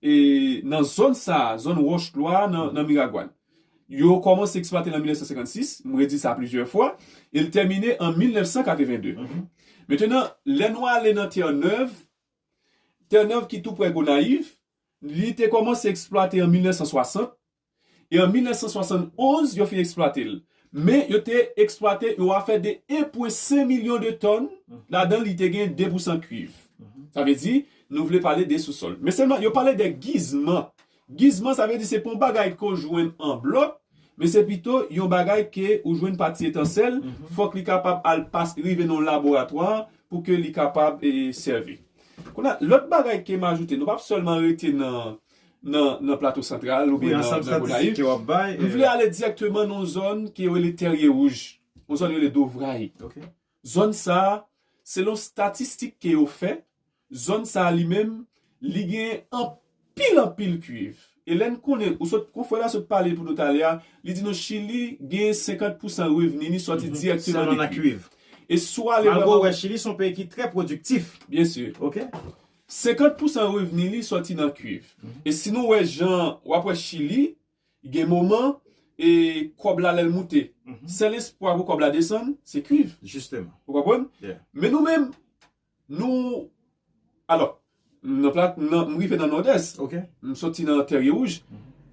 e nan zòn sa a, zòn Wòch Lwa nan, nan Miragwàn. Yo kòmanse eksplwate l an mil nèf san senkannsis, m redi sa plizyè fwa, e l tèmine an mil nèf san katreven de. Mentenan, lè nou ale nan Tènèv, Tènèv ki tou prè Gonayiv, li te kòmanse eksplwate an mil nèf san swasant, e an mil nèf san swasann onz, yo fin eksplwate l. Men, yo te eksplwate yon afè de en pwen senk milyon de tòn, ladan l, li te gen de pousan kwiv. Sa vle di, nou vle pale de sousòl. Men sèlman, yo pale de gizman. Gizman, sa vle di se pa yon bagay ke w jwenn an blòk, men se pito yon bagay ke ou jwenn pa ti etansèl, fòk li kapab al pas, rive nan yon laboratwa pou ke li kapab e, sèvi. Kounye a, lòt bagay ke m ajoute, nou p ap sèlman rete nan, nan, nan Plato Santral oubyen nan, nan Gonayiv. M vle ale dirèkteman nan yon zòn ki rele Tèrye Wouj, yon zòn rele Dovray. Zòn sa a, selon statistik ke yo fè, zòn sa a li menm, li gen anpil, anpil kwiv. E lè n konnen, ou sot, konfrè la sot pale pou nou talè a, li di nou Chili gen senkant pousan revni li sòti dirèkteman nan kwiv. E si w ale vrèman. Malgre w wè Chili se yon peyi ki trè pwodiktif. Byen si. Ok. Senkant pousan revni li sòti nan kwiv. E si nou wè jan, w ap wè Chili, gen moman, e kòb la lè l moute, sèl espwa pou kòb la desann, se kwiv. Jisteman. Ou konprann? Men nou menm, nou, alò, nan plat, nan, m rive nan Nòdès, m soti nan Tèrye Wouj,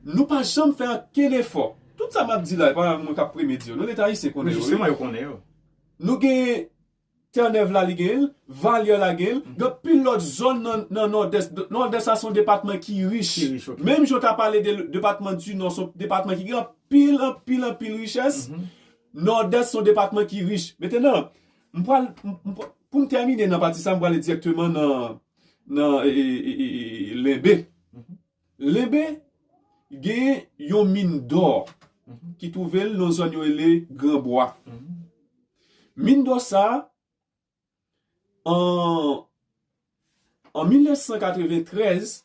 nou pa janm fè ankenn efò. Tout sa m ap di la, e pa mwen k ap premye di yo. Non, Leta ayisyen konnen yo. Wi, jisteman, yo konnen yo. Nou gen Tènèv la, li gen l, Valyè la gen l, gen anpil lòt zòn nan, nan Nòdès. Nòdès la se yon depatman ki rich. Ki rich, ok. Menm jan w ta pale de depatman di Nò, se yon depatman ki gen anpil, anpil, anpil richès. Nòdès se yon depatman ki rich. Mentenan, m pral, m, m, pou m tèmine nan pati sa, m prale dirèkteman nan, nan e, e, e, e, e, Lenbe. Lenbe gen yon min dò ki twouve l nan zòn yo rele Gran Bwa. Min dò sa a, an, an mil nèf san katreventrèz,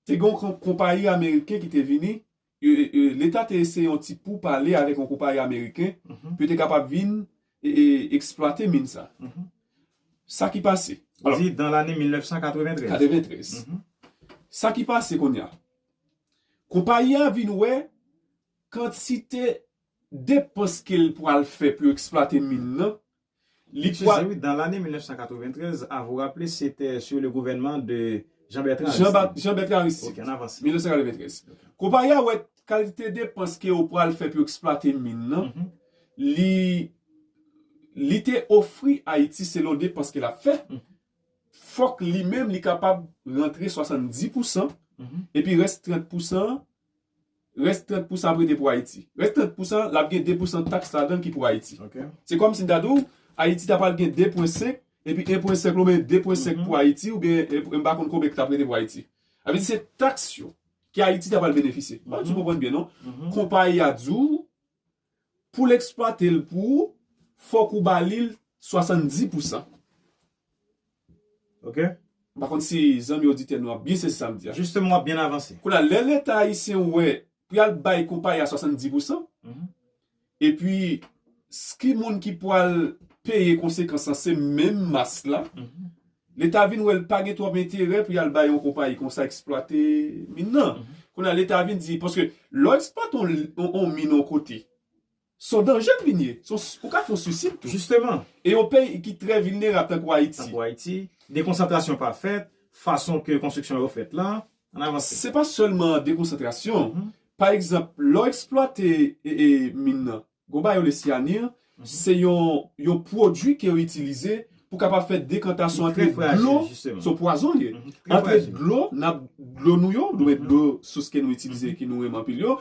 te gen yon kon-, konpayi ameriken ki te vini, e, e, e, Leta te eseye yon ti pou pale avèk yon konpayi ameriken pou yo te kapab vin e, e, eksplwate min sa. Sa ki pase. Ou di dan lane mil nèf san katreventrèz. Katreventrèz. Sa ki pase kounye a. Konpayi a vin wè kantite depans ke l pral fè pou yo eksplwate min nan. Li pral. Excusez, oui, dans l'année mille neuf cent quatre-vingt-treize, à vous rappeler, c'était sous le gouvernement de Jean-Bertrand Aristide. Jean-Bertrand Aristide. Ok, on avance. Mil nèf san katreventrèz. Konpayi a wè kalite depans ke yo pral fè pou yo eksplwate min nan, li, li te ofri Ayiti selon depans ke l ap fè. Fòk li menm li kapab rantre swasanndis pousan, epi rès trant pousan, rès trant pousan ap rete pou Ayiti. Rès trant pousan, l ap gen de pousan taks ladan l ki pou Ayiti. Se kòmsi m ta di w, Ayiti ta pral gen de pwen senk, epi en pwen senk la oubyen de pwen senk pou Ayiti, oubyen, e, m pa konn konbyen ki t ap rete pou Ayiti. Sa vle di se taks yo ke Ayiti ta pral benefisye. M pa konn si w konprann byen, non? Konpayi a di w, pou l eksplwate l pou ou, fòk ou ba li l swasanndis pousan. Ok. M pa konn si zanmi oditè nou ap byen sezi sa m di a. Jisteman, w ap byen avanse. Kounye a, lè Leta ayisyen wè pou y al bay konpayi a swasanndis pousan, epi s-, ki moun ki pral peye konsekans lan se menm mas la, Leta vin wè l pa gen twòp enterè pou y al bay yon konpayi konsa eksplwate min nan. Kounye a, Leta vin di, paske lè w eksplwate yon, yon, yon min yon kote, se yon danje l vin ye. Se yon s-, ou ka fè yon swisid tou. Jisteman. E yon peyi ki trè vilnerab tankou Ayiti. Tankou Ayiti, dekonsantrasyon pa fèt, fason ke konstriksyon yo fèt la, ann avanse. Se pa sèlman dekonsantrasyon. Pa egzanp, lè w eksplwate, e, e, min nan, gon bagay yo rele syanir, se yon, yon pwodui ke yo itilize pou kapab fè dekantasyon ant dlo, se yon pwazon li ye. Ant dlo, nap, dlo nou yo, oubyen dlo sous ke nou itilize, ke nou renmen anpil yo,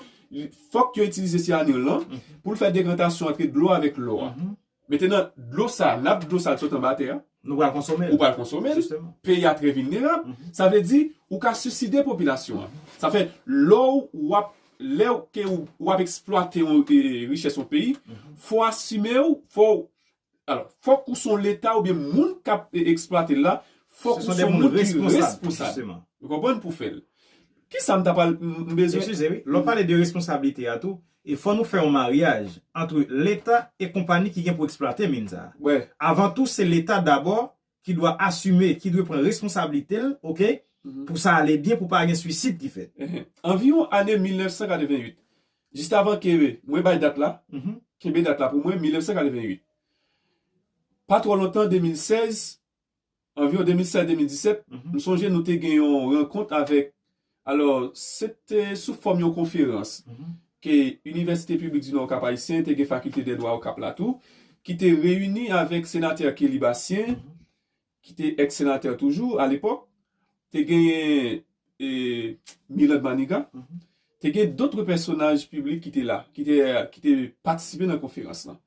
fòk yo itilize syanir lan pou l fè dekantasyon ant dlo avèk lò a. Mentenan, dlo sa, nap dlo sa, l sot anba tè a, Nou pral konsome l. Ou pral konsome l. Peyi a trè vilnerab. Sa vle di, ou ka siside popilasyon an. Sa fè, lè w ap, lè ke w ap eksplwate yon richès yon peyi, fò asime w, fò, alò, fòk ou se yon leta oubyen moun k ap eksplwate l la, fòk ou se yon moun ki responsab. Ou konprann, pou fè l. Kisa m ta pral, m bezwen. Eskize wi, lè w pale de responsablite a tou, e fò nou fè yon maryaj ant leta e konpanyi ki gen pou eksplwate min sa a. Avan tou, se leta dabò ki dwa asime, ki dwe pran responsablite l, oke, pou sa ale byen, pou pa gen swisid ki fèt. Anviwon ane mil nèf san katreventuit, jis avan ke mwen bay dat la, kenbe dat la pou mwen, mil nèf san katreventuit. Pa twò lontan, de mil sèz, anviwon de mil sèz de mil disèt, m sonje nou te gen yon rankont avèk, alò, se te sou fòm yon konferans ke Inivèsite Piblik di Nò Okap Ayisyen te gen Fakilte dè Dwa Okap la tou, ki te reyini avèk senatè Kelly Bastien, ki te èks senatè toujou alepòk, te genyen e, Milad Maniga, te gen dòt pèsonaj piblik ki te la, ki te, ki te patisipe nan konferans lan.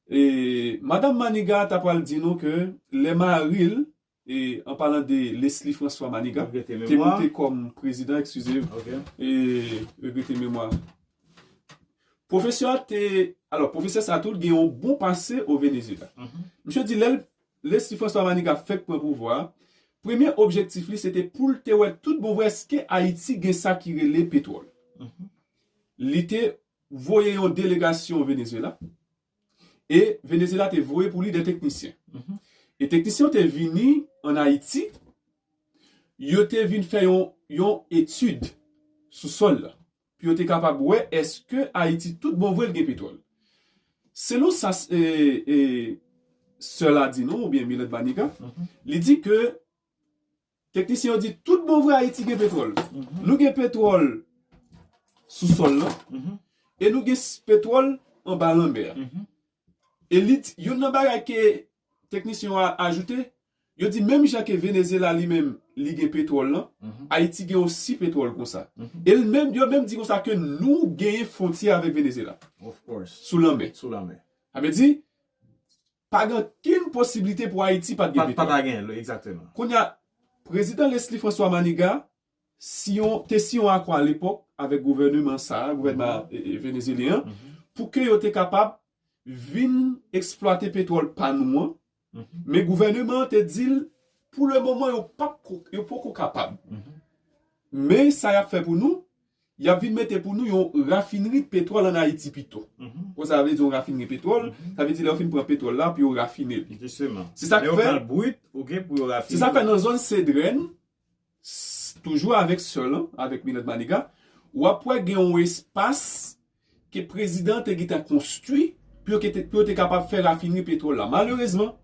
E, Madanm Maniga ta pral di nou ke lè mari l, e, an palan de Leslie François Maniga, te moute kòm prezidan, eskize, e, regrete memwa. Pwofesè a te, alò, pwofesè sa tou, l gen yon bon pase o Venezuela. Misye di lè l Leslie François Maniga fèk pran pouvwa a, premye objektif li se te pou l te wè tout bon vre èske Ayiti gen sa ki rele petwòl. Li te voye yon delegasyon Venezuela, e Venezuela te voye pou li de teknisyen. E teknisyen yo te vini ann Ayiti, yo te vin fè yon, yon etid sou sòl la. Pou yo te kapab wè èske Ayiti tout bon vre l gen petwòl. Selon sa e, e, sè la di nou, oubyen Milad Maniga, li di ke teknisyen yo di tout bon vre Ayiti gen petwòl. Nou gen petwòl sou sòl lan, e nou gen petwòl anba lanmè a. E li, youn nan bagay ke teknisyen yo ajoute, yo di menm jan ke Venezuela li menm li gen petwòl lan, Ayiti gen osi petwòl konsa. E l menm, yo menm di konsa ke nou genyen fwontyè avèk Venezuela. Sou lanmè. Sa vle di, pa gen okenn posiblite pou Ayiti pa t gen petwòl. Kounye a, prezidan Leslie François Maniga, siyen, te siyen yon akò alepòk avèk gouvèneman sa a, gouvèneman e, e, venezuelyen an, pou ke yo te kapab vin eksplwate petwòl pa nou an. Men gouvèneman an te di l, pou le moman, yo p ap ko, yo poko kapab. Men sa y ap fè pou nou, y ap vin mete pou nou yon rafinri petwòl ann Ayiti pito. Konsa, sa vle di yon rafinri petwòl, sa vle di lè yo fin pran petwòl la, pou yo rafine li. Se sa k fè, se sa k fè nan zòn Sedrèn, toujou avèk sè lan, avèk Milad Maniga, w ap wè gen yon espas ke prezidan an te gentan konstwi pou yo te, pou yo te kapab fè rafinri petwòl la. Malerezman,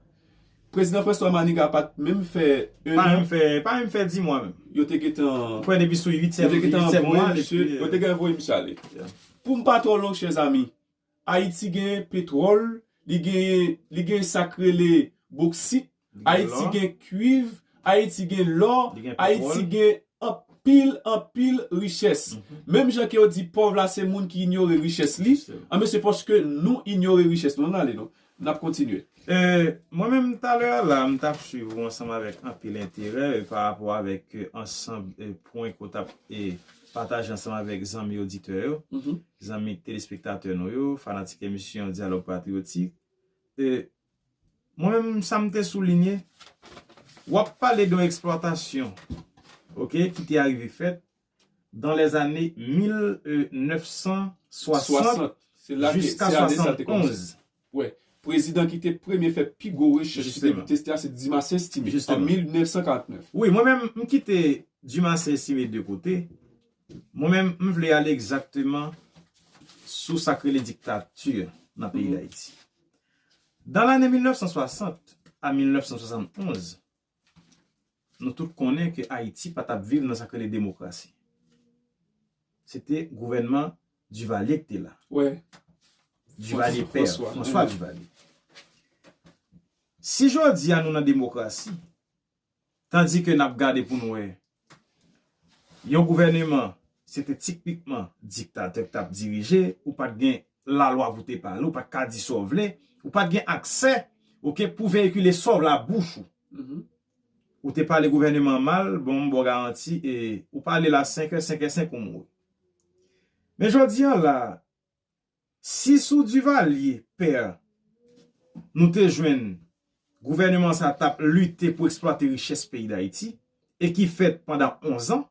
prezidan François Maniga pa t menm fè en an. Pa menm fè, pa menm fè di mwa menm. Yo te gentan. Ou kwè depi sou uityèm, yo te gentan voye misye, yo te gentan voye misye ale. Pou m pa twò long, chè zami, Ayiti gen petwòl, li gen, li gen sa k rele boksit, Ayiti gen kwiv, Ayiti gen lò, Ayiti gen anpil, anpil richès. Menm jan ke yo di pòv la se moun ki inyore richès li, anben se paske nou inyore richès nou. Ann ale non. N ap kontinye. Mwen menm talè a la, m t ap swiv ou ansanm avèk anpil enterè pa rapò avèk ansanm pwen ke w t ap pataje ansanm avèk zanmi oditè yo, zanmi telespektatè nou yo, fanatik emisyon Dyalòg Patriyotik. Mwen menm, sa m te soulinye, w ap pale de yon eksplwatasyon, oke, ki te arive fèt dans les années mil nèf san swasant jiska swasantonz. Wè, prezidan ki te premye fè pi gwo rechèch sou depite a se Dumarsais Estimé an mil nèf san karant nèf. Wi, mwen menm, m kite Dumarsais Estimé de kote. Mwen menm, m vle ale egzakteman sou sa k rele diktati nan peyi Dayiti. Dans l'année mil nèf san swasant a mil nèf san swasantonz, nou tout konnen ke Ayiti pa t ap viv nan sa k rele demokrasi. Se te gouvènman Duvalier ki te la. Duvalier pè, François Duvalier. Si jodi a nou nan demokrasi, tandike n ap gade pou n wè yon gouvèneman, se te tipikman diktatè k t ap dirije, ou pa t gen lalwa pou te pale, ou pa t ka di sa w vle, ou pa t gen aksè oke, pou veyikile sa w la bouch ou. Ou te pale gouvèneman an mal, bon, m ba w garanti, e, ou pale la senk è, senk è senk ou mouri. Men jodi a la, si sou Duvalier, pè, nou te jwenn gouvèneman sa t ap lite pou eksplwate richès peyi Dayiti, e ki fèt pandan onz an,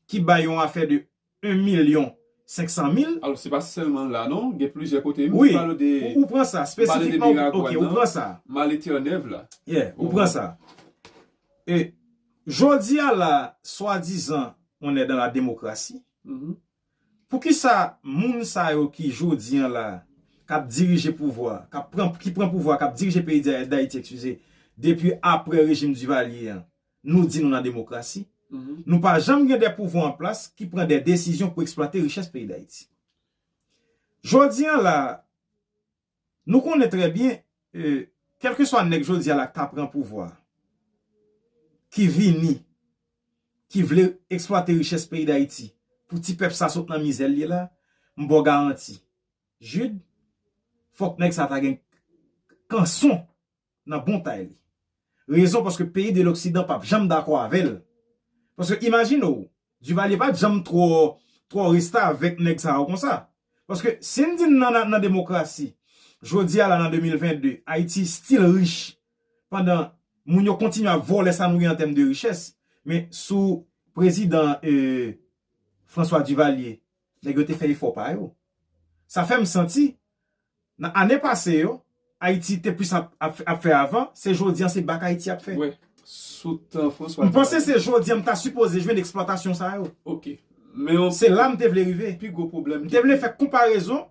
ki bay yon afè de en milyon senk san mil. Alò, se pa sèlman la, non. Gen plizyè kote. Wi, ou pran sa, espesifikman, oke, ou pran sa. Maletènèv la. Yeah, ou pran sa. E, jodi a la, swadizan, on est dans la démocratie. Poukisa moun sa yo ki jodi a la, k ap dirije pouvwa, k ap pran, ki pran pouvwa, k ap dirije peyi Dayiti, eskize, depi apre rejim Duvalier an, nou di nou nan demokrasi. Nou pa janm gen de pouvwa an plas ki pran de desizyon pou eksplwate richès peyi Dayiti. Jodi a la, nou konnen trè byen, e, kèlkeswa nèg jodi a la k ta pran pouvwa, ki vini, ki vle eksplwate richès peyi Dayiti, pou ti pèp sa sot nan mizè l ye la, m ba w garanti. Jude, fòk nèg sa ta gen kanson nan bon tay li. Rezon, paske peyi de loksidan p ap janm dakò avè l. Paske imajine w, Duvalier pa t janm twò, twò restavèk nèg sa yo konsa. Paske si n di n nan, nan, nan demokrasi, jodi a la nan de mil venn de, Ayiti still rich, pandan moun yo kontinye ap vòlè sa nou gen an tèm de richès, men sou prezidan, e, François Duvalier, nèg yo te fè efò pa yo. Sa fè m santi, nan ane pase yo, Ayiti te plis ap, ap, ap fè avan, se jodi an se bak Ayiti ap fè. Wi, sou tan François Duvalier. M panse se jodi an m ta sipoze jwenn eksplwatasyon sa yo. Oke. Men se la m te vle rive. Pi gwo pwoblèm. M te vle fè konparezon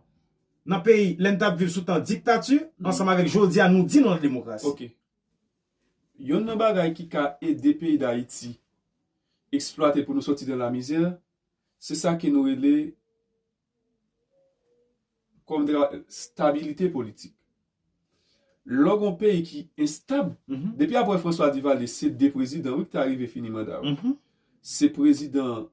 nan peyi, lè n t ap viv sou tan diktati, ansanm avèk jodi a nou di nou nan demokrasi. Oke. Yonn nan bagay ki ka ede peyi Dayiti eksplwate pou nou sòti nan lamizè, se sa ke nou rele, kòm tra-, stabilite politik. Lè w gen yon peyi ki enstab, depi apre François Duvalier, se de prezidan, wi, ki ta rive fini manda yo. Se prezidan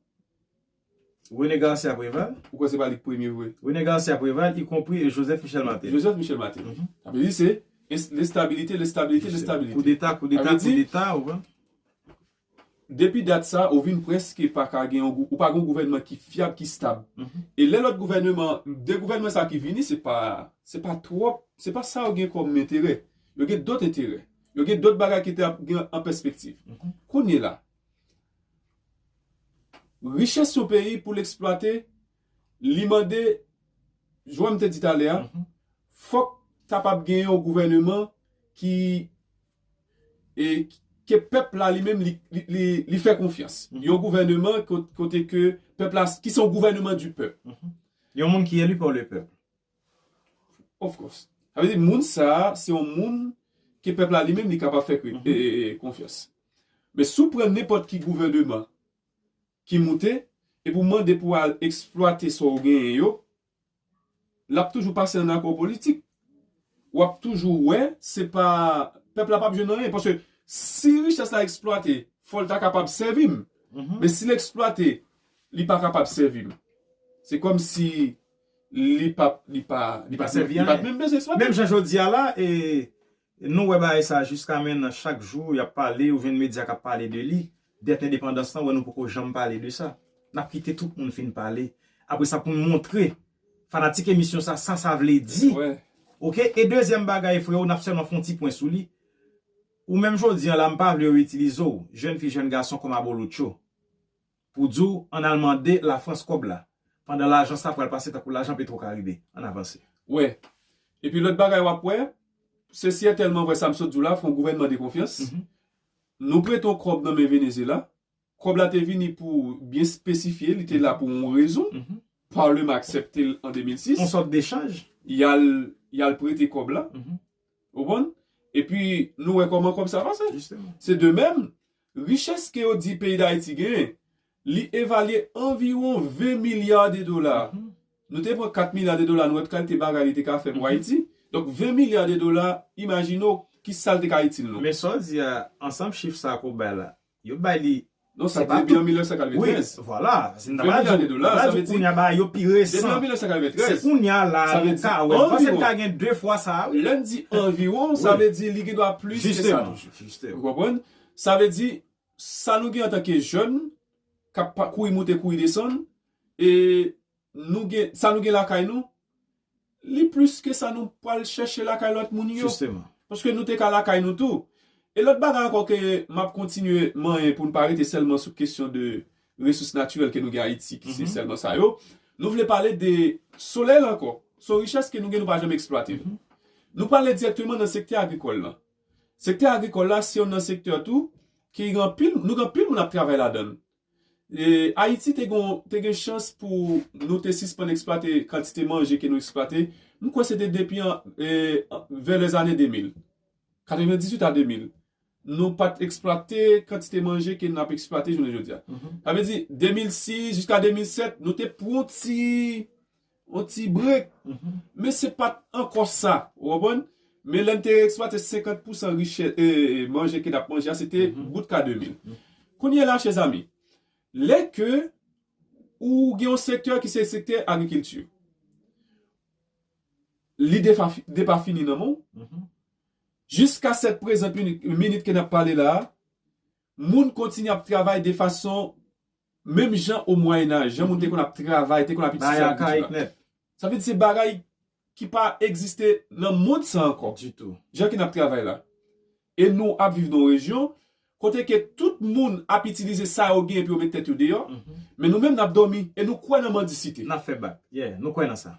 René Garcia Préval. Ou kwè se pa li k premye vre? René Garcia Préval, ikonpri Joseph Michel Martelly. Joseph Michel Martelly. Sa vle di se ins-, lestabilite, lestabilite, lestabilite. Koudeta, koudeta, koudeta, ou konprann? Depi dat sa, ou vin prèske pa ka gen yon gou-, ou pa gen yon gouvènman ki fyab, ki stab. E lè lòt gouvènman, de gouvènman sa ki vini, se pa, se pa twòp, se pa sa yo gen kòm enterè. Yo gen dòt enterè. Yo gen dòt bagay ki te ap gen an pèspektiv. Kounye la, richès yon peyi pou l eksplwate, li mande, jan m te di talè a, fòk kapab gen yon gouvèneman ki, e, ke pèp la li menm li, li, li, li fè konfyans. Yon gouvèneman ko-, kote ke pèp la, ki se yon gouvèneman di pèp. Yon moun ki eli pa le pèp. Of course. Sa vle di, moun sa a, se yon moun ke pèp la li menm li kapab fè kre-, e, e, e, konfyans. Men si w pran nenpòt ki gouvèneman ki moute, epi w mande pou al eksplwate sa w genyen yo, l ap toujou pase an akò politik. W ap toujou wè, se pa, pèp la p ap jwenn anyen. Paske si richès la eksplwate, fò l ta kapab sèvi m. Men si l eksplwate, li pa kapab sèvi m. Se kòmsi li pa, li pa, li pa sèvi anyen. Li pa t menm bezwen eksplwate. Menm jan jodi a la, e, nou wè bagay sa jiska mennan, chak jou y ap pale, ou jwenn medya k ap pale de li, dèt endepandans lan, wè nou poko janm pale de sa. N ap kite tout moun fin pale. Apre sa pou n montre fanatik emisyon sa, sa sa vle di. Oke? E dezyèm bagay, freo, n ap sèlman fè yon ti pwen sou li. Ou menm jodi a la, m pa vle yo itilize w, jèn fi, jèn gason, kòm abolotcho, pou di w ann al mande Lafrans kòb la, pandan lajans la pral pase tankou lajan Petro Karibe. Ann avanse. Wi. Epi lòt bagay w ap wè, se sètènman vre sa m sot di w la, fè yon gouvènman de konfyans. Nou prete yon kòb nan men Venezyela, kòb la te vini pou byen espesifye, li te la pou yon rezon. Palman aksepte l an de mil sis. Yon sòt dechanj. Y al, y al prete kòb la. Ou konprann? Epi nou wè kòman kòb sa pase. Jisteman. Se de menm, richès ke yo di peyi Dayiti genyen, li evalye anviwon ven milya de dola. Nou te pran kat milya de dola, nou wè kalite bagay li te ka fè pou Ayiti. Donk, ven milya de dola, imajine w ki sa l te ka itil nou. Men sa w di a, ansanm chif sa ke w bay la, yo bay li Non, sa depi an mil nèf san katreventrèz. Wi, vwala. Se nan pa di, kounye a bagay yo pi resan. Depi an mil nèf san katreventrèz. Se kounye a la nou ka wè. Mwen panse nou ka gen de fwa sa, wi. Lè n di anviwon, sa vle di li gen dwa plis ke sa toujou. Ou konprann? Sa vle di, sa nou gen antanke jèn, k ap kouri moute, kouri desann, e nou gen, sa nou gen lakay nou, li plis ke sa nou pral chèche lakay lòt moun yo. Paske nou te ka lakay nou tou. E lòt bagay ankò ke m ap kontinye manyen pou n pa rete sèlman sou kesyon de resous natirèl ke nou gen Ayiti, ki se sèlman sa yo. Nou vle pale de solèy la ankò. Se yon richès ke nou gen, nou pa janm eksplwate. Nou prale dirèkteman nan sektè agrikòl la. Sektè agrikòl la, se youn nan sektè tou, ki gen anpil, nou gen anpil moun ap travay ladan l. E, Ayiti te gen, te gen chans pou nou te sispann eksplwate kantite manje ke nou eksplwate. M kwè se te depi an, e, vè lèzane de mil. Katrevendizuit a de mil. Nou pa t eksplwate kantite manje ke n ap eksplwate jounen jodi a. Sa vle di, de mil sis jiska de mil sèt, nou te pran yon ti yon ti brek. Men se pa t ankò sa, ou konprann? Men lè n te eksplwate senkant pousan richès, e, e, manje ke n ap manje a, se te bout ka de mil. Kounye a la, chèzami, lè ke ou gen yon sektè ki se sektè agrikilti, li defa-, depafini nan men w. Jiska sèt prezan minit, minit ke n ap pale la a, moun kontinye ap travay de fason menm jan o Mwayenaj, jan moun te konn ap travay, te konn ap itilize agrikilti la. Sa vle di se bagay ki pa egziste nan mond sa ankò. Ditou. Jan ke n ap travay la. E nou ap viv nan yon rejyon kote ke tout moun ap itilize sa yo gen epi yo met tèt yo deyò. Men nou menm n ap dòmi e nou kwè nan mandisite. N ap fè bak. Yeah, nou kwè nan sa.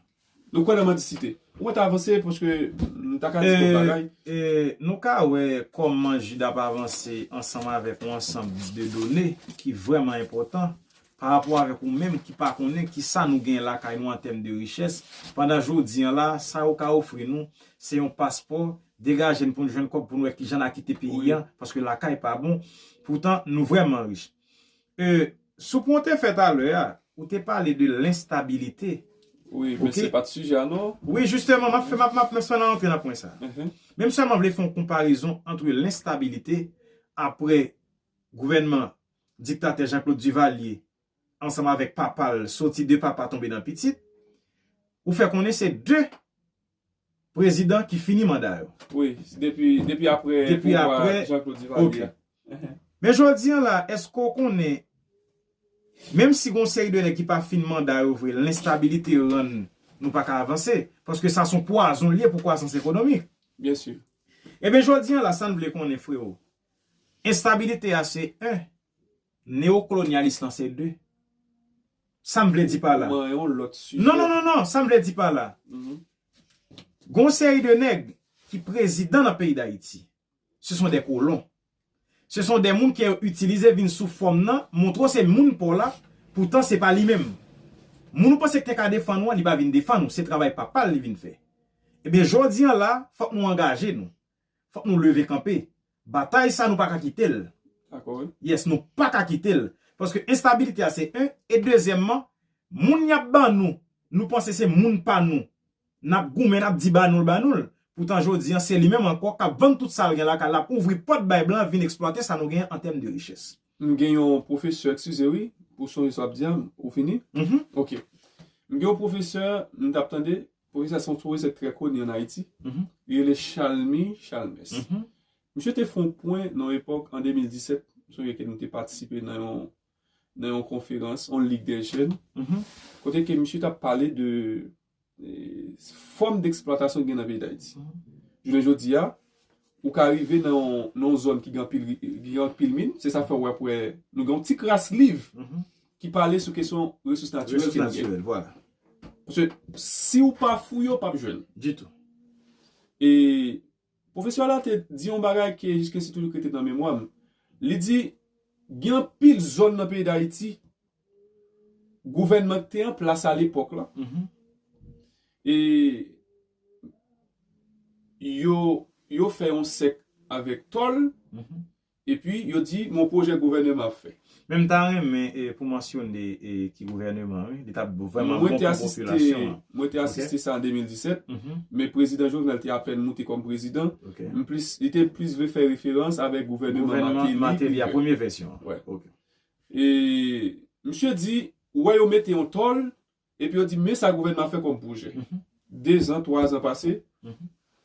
Nou kwè nan mandisite. Ou mèt avanse paske m ta ka di lòt bagay. E, nou ka wè kòman Jida ap avanse ansanm avèk yon ansanm de done ki vrèman enpòtan pa rapò avèk ou menm ki pa konnen kisa nou gen lakay nou an tèm de richès. Pandan jodi an la, sa yo ka ofri nou, se yon paspò, degaje n pou n jwenn kòb pou n wè kijan n a kite peyi an, paske lakay pa bon. Poutan, nou vrèman rich. E, sou pwen w te fè talè a, ou te pale de lenstabilite. Wi, men se pa t sijè a, non. Wi, jisteman, m ap fè, m ap, m ap, m ap antre nan pwen sa. Men m sèlman vle fè yon konparezon ant lenstabilite apre gouvènman diktatè Jean-Claude Duvalier ansanm avèk papa l, soti de papa tonbe nan pitit, ou fè konnen se de prezidan ki fini manda yo. Wi, depi, depi apre pouvwa Jean-Claude Duvalier a. Men jodi an la, èske w konnen, menm si gon seri de nèg ki pa fin manda yo vre, lenstabilite rann nou pa ka avanse, paske sa se yon pwazon l ye pou kwasans ekonomik. Byen si. Ebyen, jodi an la, sa n vle konnen, frewo, enstabilite a se en, neokolonyalis lan se de. Sa m vle di pa la. Non, non, non, non, sa m vle di pa la. Gon seri de nèg ki prezidan nan peyi Dayiti. Ce sont des colons. Ce sont des moun ke yo itilize vin sou fòm nan, montre w se moun pa w la, poutan se pa li menm. Moun ou panse ki te ka defann ou an, li pa vin defann ou, se travay papa l li vin fè. Ebyen, jodi an la, fòk nou angaje nou. Fòk nou leve kanpe. Batay sa nou pa ka kite l. Dakò, wi. Yes, nou pa ka kite l. Paske enstabilite a se en, e dezyèmman, moun y ap ban nou, nou panse se moun pa nou. N ap goumen, n ap di ba nou l, ba nou l. Poutan jodi an, se li menm ankò k ap vann tout sa l gen lakay, l ap ouvri pòt bay blan vin eksplwate sa nou gen an tèm de richès. M gen yon pwofesè, eskize wi, pou sonje sa w ap di a, ou fini? Ok. M gen yon pwofesè, m t ap tande, pwofesè, se yon pwofesè trè koni ann Ayiti. Li rele Chalmy Chalmers. Misye te fè yon pwen nan yon epòk an de mil disèt, m sonje ke nou te patisipe nan yon, nan yon konferans, yon lig de jèn, kote ke misye t ap pale de, e, fòm deksplwatasyon ki gen nan peyi Dayiti. Jounen jodi a, ou ka rive nan yon, nan yon zòn ki gen anpil ri-, ki gen anpil min, se sa fè w wè, wè nou gen yon ti kras liv ki pale sou kesyon resous natirèl ke nou gen. Paske si w pa fouye, w p ap jwenn. Ditou. E pwofesè la te di yon bagay ke jiskesi toujou rete nan memwa m. Li di, gen anpil zòn nan peyi Dayiti, gouvènman ki te an plas a lepòk la, e yo, yo fè yon sèk avèk tòl, epi yo di, "Mon pwojè gouvènman ap fè." Men m ta renmen, e, pou mansyone, e, ki gouvènman, wi, li t ap vrèman bon pou popilasyon an. Mwen te asiste sa an de mil disèt, men prezidan Jovenel te apèn moute kòm prezidan. M plis, li te plis vle fè referans avèk gouvènman Martelly a, premye vèsyon an. Wè. Ok. E misye di, ou wè yo mete yon tòl, epi yo di, men sa gouvènman fè kòm pwojè. Dezan, twazan pase,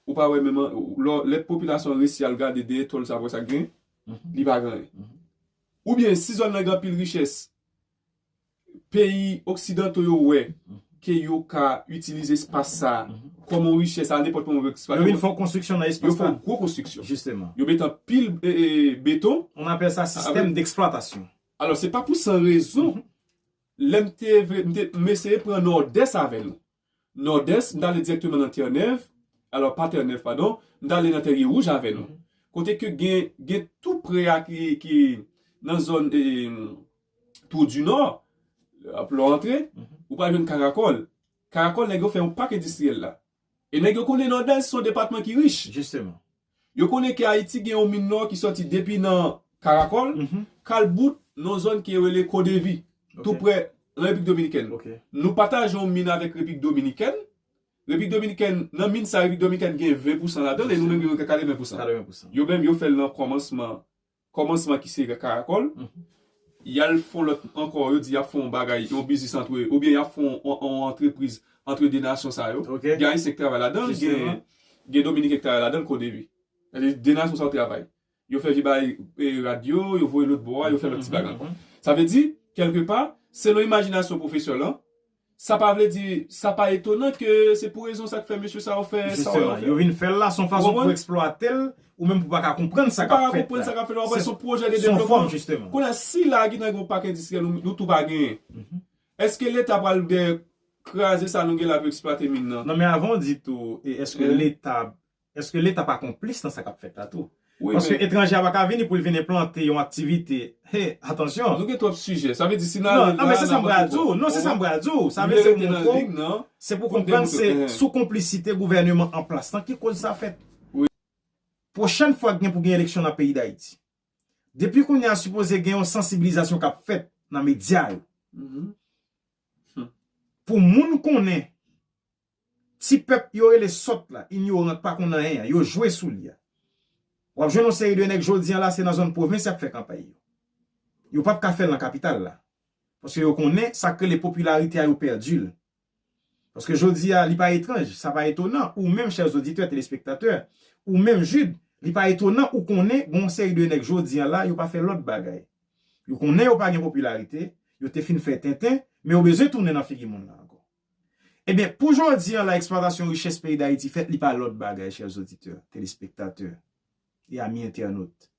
ou pa wè menm, lè, lè popilasyon an resi al gade dèyè tòl sa pou wè sa k gen, li pa gen anyen. Oubyen, si zòn nan gen anpil richès, peyi oksidanto yo wè ke yo ka itilize espas sa a kòm yon richès a nenpòt moman pou eksplwate. Yo vin fè yon konstriksyon nan espas la. Yo fè yon gwo konstriksyon. Jisteman. Yo mete anpil e, e, beton. On appelle ça système d'exploitation. Alò, se pa pou san rezon, lè m te vle, m te, m eseye pran Nòdès avè nou. Nòdès, m t ale dirèkteman nan Tènèv, alò, pa Tènèv, padon, m t ale nan Tèrye Wouj avè nou. Kote ke gen, gen tou prè a ki, ki nan zòn e, Twou di Nò, ap lè w antre, ou pral jwenn Karakòl. Karakòl, nèg yo fè yon pak endistriyèl la. E nèg yo konnen Nòdès se yon depatman ki rich. Jisteman. Yo konnen ke Ayiti gen yon min lò ki sòti depi nan Karakòl, k al bout nan yon zòn ki rele Kodevi, tou prè nan Repiblik Dominikèn. Nou pataje yon min avèk Repiblik Dominikèn. Repiblik Dominikèn, nan min sa, Repiblik Dominikèn gen ven pousan ladan l, e nou menm gen katreven pousan. Yo menm, yo fè l nan kòmansman, kòmansman ki se Karakòl. Y al fè yon lòt ankò, yo di y ap fè yon bagay, yon biznis antre, oubyen y ap fè yon, yon, yon antrepriz antre de nasyon sa yo. Gen Ayisyen k travay ladan l, gen, gen Dominiken k travay ladan l, Kodevi. Sètadi, de nasyon sa yo travay. Yo fè vye bagay e, rad yo, yo voye lòt bò a, yo fè lòt ti bagay ankò. Sa vle di, kèlkepa, selon imajinasyon pwofesè lan, sa pa vle di, sa pa etonan ke se pou rezon sa k fè mesye sa yo fè sa yo fè. Yo vin fè l la, se yon fason pou eksplwate l, ou menm pou pa ka konprann sa k ap fèt la. Ou pa ka konprann sa k ap fèt la, w ap wè se yon pwojè de devlopman. Kounye a, si la gen yon pak endistriyèl, nou, nou tou pa genyen. Èske Leta pral de kraze sa nou gen la pou eksplwate min nan? Non, men avan w di tou, e èske Leta Èske Leta pa konplis nan sa k ap fèt la tou? Paske etranje a pa ka vini pou l vin enplante yon aktivite. Hey, atansyon. Nou gen twòp sijè. Sa vle di si n ale la, non, men se sa m pral di w. Non, se sa m pral di w. Sa vle di se pou konprann se sou konplisite gouvèneman an plas lan ki koz sa fèt. Pwochèn fwa gen pou gen eleksyon nan peyi Dayiti, depi kounye a sipoze gen yon sansibilizasyon k ap fèt nan medya yo. Pou moun konnen ti pèp yo rele sòt la, inyoran k pa konn anyen an, yo jwe sou li a. W ap jwenn yon seri de nèg jodi a la, se nan zòn pwovens y ap fè kanpay yo. Yo p ap ka fè l nan kapital la. Paske yo konnen sa k rele popilarite a, yo pèdi l. Paske jodi a, li pa etranj, sa pa etonan, ou menm, chè oditè, telespektatè, ou menm, Jude, li pa etonan ou konnen gen yon seri de nèg jodi a la, yo pa fè lòt bagay. Yo konnen yo pa gen popilarite, yo te fin fè tenten, men yo bezwen tounen nan figi moun nan ankò. Ebyen, pou jodi a la, eksplwatasyon richès peyi Dayiti fèt, li pa lòt bagay, chè oditè, telespektatè e ami entènot.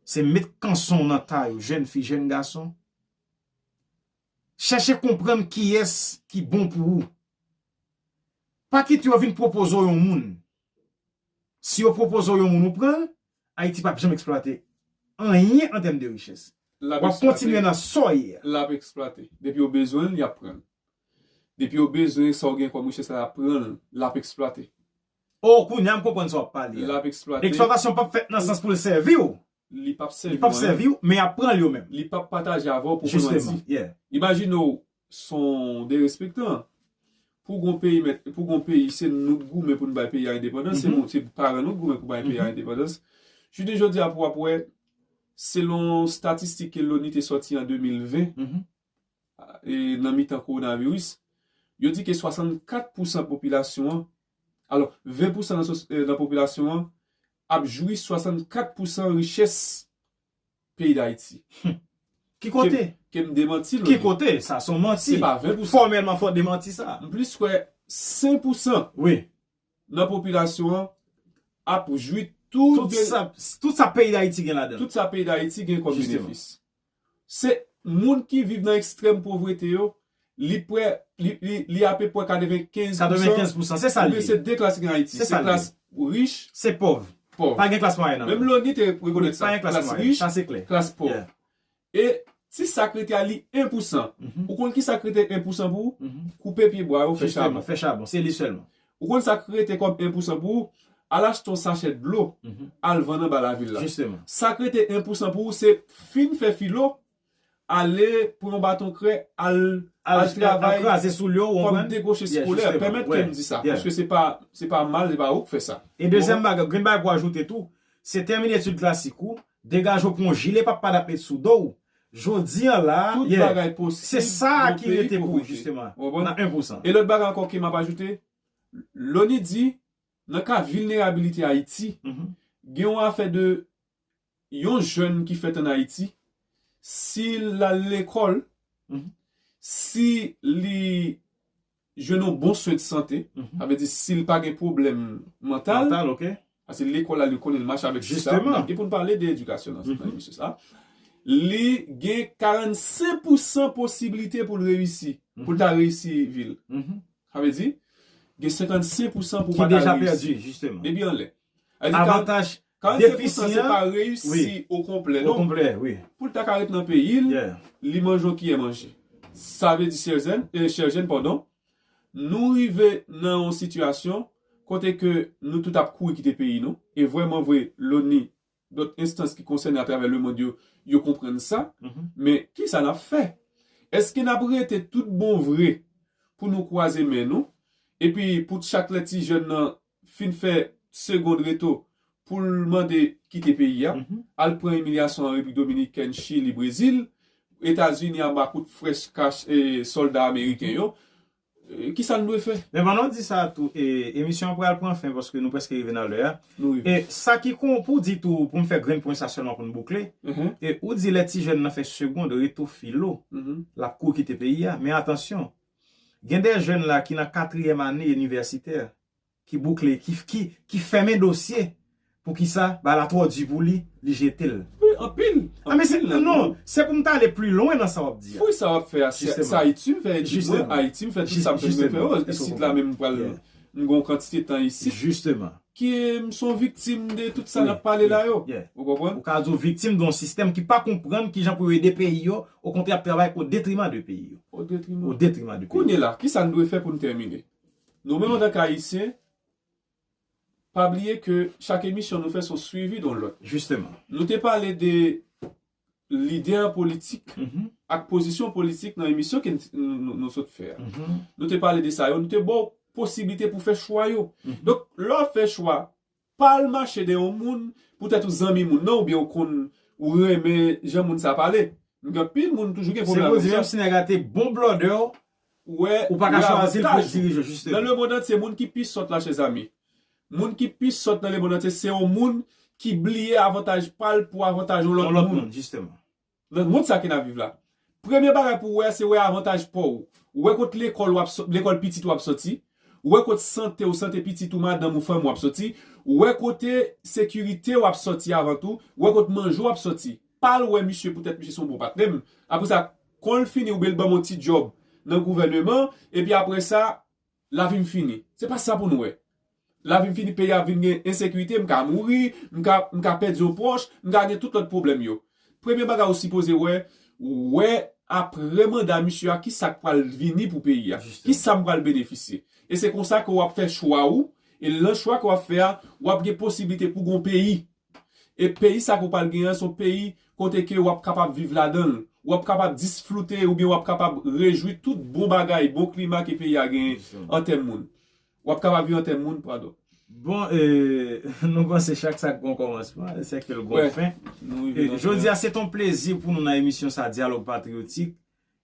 Se met kanson w nan ta yo, jèn fi, jèn gason. Chèche konprann kiyès ki bon pou ou. Pa kite yo vin pwopoze w yon moun. Si yo pwopoze w yon moun, ou pran l, Ayiti p ap janm eksplwate anyen an tèm de richès. W ap kontinye nan sa w ye a. L ap eksplwate. Depi yo bezwen l, y ap pran l. Depi yo bezwen sa w gen kòm richès la, y ap pran l, l ap eksplwate. O, kounye a m konprann sa w ap pale a. L ap eksplwate. Eksplwatasyon p ap fèt nan sans pou l sèvi w. Li p ap sèvi w, men y ap pran l yo menm. Li p ap pataje avè w pou konnen w di. Imajine w, s on derespektan. Pou gon peyi mèt, pou gon peyi, se nou k goumen pou n bay peyi a endepandans, se moun, se paran nou k goumen pou bay peyi a endepandans. Jounen jodi a pou w ap wè, selon statistik ke loni te sòti an de mil ven, e, nan mitan kowonaviris, yo di ke swasannkat pousan popilasyon an, alò, ven pousan nan sos-, e, nan popilasyon an ap jwi swasannkat pousan richès peyi Dayiti. Ki kote? Ke m, ke m demanti l. Ki kote? Sa se yon manti. Se pa ven pousan. Fòmèlman, fò w demanti sa. M plis kwè senk pousan nan popilasyon an ap jwi tout, tout sa, tout sa peyi Dayiti gen ladan l. Tout sa peyi Dayiti gen kòm benefis. Se moun ki viv nan ekstrèm povrete yo, li prè, li, li, li apeprè katrevenkenz pousan. Katrevenkenz pousan, se sa l ye. Oubyen se de klas ki gen Ayiti. Se klas rich, se pòv. Pòv. Pa gen klas mwayèn ankò. Menm loni te rekonèt sa. Pa gen klas mwayèn, sa se klè. Klas rich, klas pòv. E ti sa k rete a, li en pousan. Ou konn ki sa k rete en pousan pou ou? Koupe pye bwa yo, fè chabon. Fè chabon, se li sèlman. Ou konn sa k rete kòm en pousan pou ou? Al achte yon sachè dlo, al vann anba lavil la. Sa k rete en pousan pou ou, se fin fè filo, ale pran yon baton krè, al, al travay kòm deboche eskolè. Pèmèt ke m di sa, paske se pa, se pa mal, se pa ou k fè sa. E dezyèm bagay, gen bagay pou ajoute tou, se tèmine etid klasik ou, degaje w, pran yon jile papad ap met sou do w, Jodi an la, tout yeah. Bagay posib. Se sa ki rete pou, jisteman. Nan en pou san. E lòt bagay ankò ke m ap ajoute, Loni di, nan ka vilnerabilite Ayiti, Mhm. Gen yon afè de yon jèn ki fèt an Ayiti, si l al lekòl, Mhm. si li jwenn yon bon swen de sante, Mhm. sa vle di si l pa gen pwoblèm mantal, Mantal, ok. paske lekòl la, li konnen l mache avèk sistèm. Jisteman. N ap gen pou n pale de edikasyon nan Mhm. nan emisyon sa. Li gen karannsenk pousan posiblite pou l reyisi, pou l ta reyisi vi l. Mhm. Sa vle di, gen senkannsenk pousan pou Ki pa ta deja reyisi. Pèdi, jisteman. Depi anlè. Sa vle di, Avantaj karannsenk pousan se defisyan, pa reyisi wi. O konplè, O non. Konplè, wi. Pou l ta ka ret nan peyi l, Yeah. li manje yon kiyè manje. Sa vle di, chè jèn, eh, chè jèn, padon, nou rive nan yon sitiyasyon kote ke nou tout ap kouri kite peyi nou. E vrèman vre, Loni, dòt enstans ki konsène atravè lemonn yo, yo konprann sa. Mhm. Men, kisa n ap fè? Èske n ap rete tout bon vre pou nou kwaze men nou? Epi, pou chak lè ti jèn nan fin fè segond reto, pou l mande kite peyi a, Mhm. al pran imilyasyon an Repiblik Dominikèn, Chili, Brezil, Etazini anba kout frèch kach e sòlda ameriken yo. E, kisa n dwe fè? Men pandan w di sa tou, e, emisyon an pral pran fen paske nou prèske rive nan lè a. Nou rive. E sa ki kon pou di tou, pou m fè grenn pwen sa sèlman pou n boukle, Mhm. e ou di lè ti jèn nan fè segond reto filo, Mhm. l ap kouri kite peyi a. Men atansyon, gen de jèn la ki nan katriyèm ane inivèsitè, ki boukle, ki, ki, ki fèmen dosye. Poukisa? Bagay la twò di pou li, li jete l. Wi, anpil. Ah, men se, Anpil nan non, nou. Se pou m ta ale pli lwen nan sa w ap di a. Wi, sa w ap fè a, se Jisteman. Sa Ayiti m fè, di Jist- mwen, Ayiti m fè tout sa m fè, mwen fè. Jisteman. Oh, isit la menm m pral, Yeah. M gen yon kantite tan isit. Jisteman. Ki m son viktim de tout sa Wi, n ap pale la yo. Yeah. Ou konprann? Ou ka di w viktim de yon sistèm ki pa konprann kijan pou yo ede peyi yo, okontrè ap travay o detriman de peyi yo. O detriman. O detriman de peyi. Kounye la, kisa n dwe fè pou n tèmine? Nou menm antanke Ayisyen, pa bliye ke chak emisyon nou fè se yon swivi de yon lòt. Jisteman. Nou te pale de lidè politik Mhm. ak pozisyon politik nan emisyon ke n- nou, nou, nou sot fè a. Mhm. Nou te pale de sa yo, nou te ba w posiblite pou fè chwa yo. Mhm. Donk, lè w ap fè chwa, pa al mache dèyè yon moun, poutèt ou zanmi moun nan, oubyen ou konn, ou renmen jan moun sa pale. M gen anpil moun toujou gen Se pwoblèm pou avèk di, sa. Menm si nèg la te bon blòdè, Ou wè, ou pa ka gen chwazi l pou avantaj. Dirije, jisteman. Nan lemonn antye, moun ki pi sòt la, chèzami. Moun ki pi sòt nan lemonn antye, se yon moun ki bliye avantaj pa l pou avantaj yon lòt Yon lòt moun. Moun, jisteman. Nan mond sa ke n ap viv la. Premye bagay pou w wè, se wè avantaj pa w. Ou wè kot lekòl w ap sò- lekòl pitit w ap sòti. Ou wè kot sante w, sante pitit ou, madanm ou, fanmi w ap sòti. Ou wè kote sekirite w ap sòti avan tou. Ou wè kot manje w ap sòti. Pa al wè misye poutèt misye se yon bon patnè m. Apre sa, kon l fini, oubyen l ban m yon ti djòb nan gouvèneman, epi apre sa, lavi m fini. Se pa sa pou nou wè. Lavi m fini, peyi a vin gen ensekirite, m ka mouri, m ka, m ka pèdi yon pwòch, m ka gen tout lòt pwoblèm yo. Premye bagay ou sipoze wè, wè apre manda misye a, ki sa k pral vini pou peyi a? Jisteman. Ki sa m pral benefisye? E se konsa ke w ap fè chwa ou, e nan chwa ke w ap fè a, w ap gen posiblite pou gon peyi. E peyi sa ke w pral gen an, se yon peyi kote ke w ap kapab viv ladan l, w ap kapab disfloute oubyen w ap kapab rejwi tout bon bagay, bon klima ke peyi a genyen Jisteman. An tèm moun. W ap kapab viv an tèm moun, padon. Bon, e, nou panse chak sa k gon kòmansman, se ke l gon Wè. Fen. Nou E, rive nan jodi fen. A, se t on plezi pou nou nan emisyon sa, Dyalòg Patriyotik,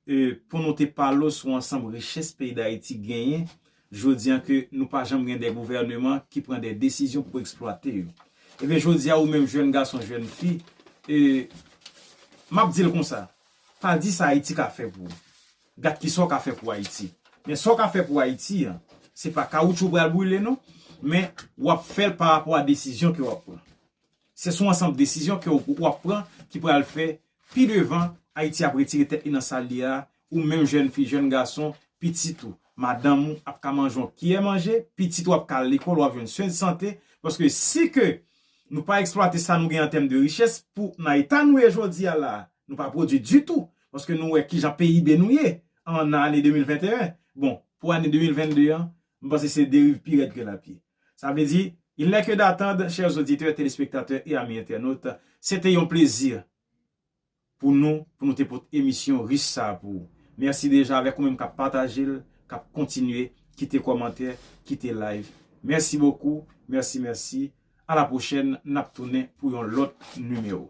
e, pou nou te pale w sou ansanm richès peyi Dayiti genyen. Jodi a ke nou pa janm gen de gouvèneman ki pran de desizyon pou eksplwate yo. Ebyen, jodi a, ou menm jèn gason, jèn fi, e, m ap di l konsa, pa di sa Ayiti ka fè pou ou. Gad kisa w ka fè pou Ayiti. Men sa w ka fè pou Ayiti an, se pa kawoutchou w pral brile non, men w ap fè l pa rapò a desizyon ke w ap pran. Se sou ansanm desizyon ke w, w ap pran ki pral fè pi devan Ayiti ap retire tèt li nan sa l ye a, ou menm jèn fi, jèn gason, pitit ou, madanm ou ap ka manje yon kiyè manje, pitit ou ap ka al lekòl, w ap jwenn swen de sante, paske si ke nou pa eksplwate sa nou gen an tèm de richès, pou nan eta nou ye jodi a la, nou pa pwodui ditou, paske nou wè kijan P I B nou ye an ane de mil venteyen. Bon, pou ane de mil vennde an, m panse se deriv pi rèd ke lapye. Sa vle di, il n'est que d'attendre, chers auditeurs, téléspectateurs et amis internautes, se te yon plezi pou nou, pou nou te pote emisyon rich sa a pou ou. Mèsi deja avèk ou menm k ap pataje l, k ap kontinye kite kòmantè, kite live. Merci beaucoup, merci, merci. À la prochaine, n ap tounen pou yon lòt nimewo.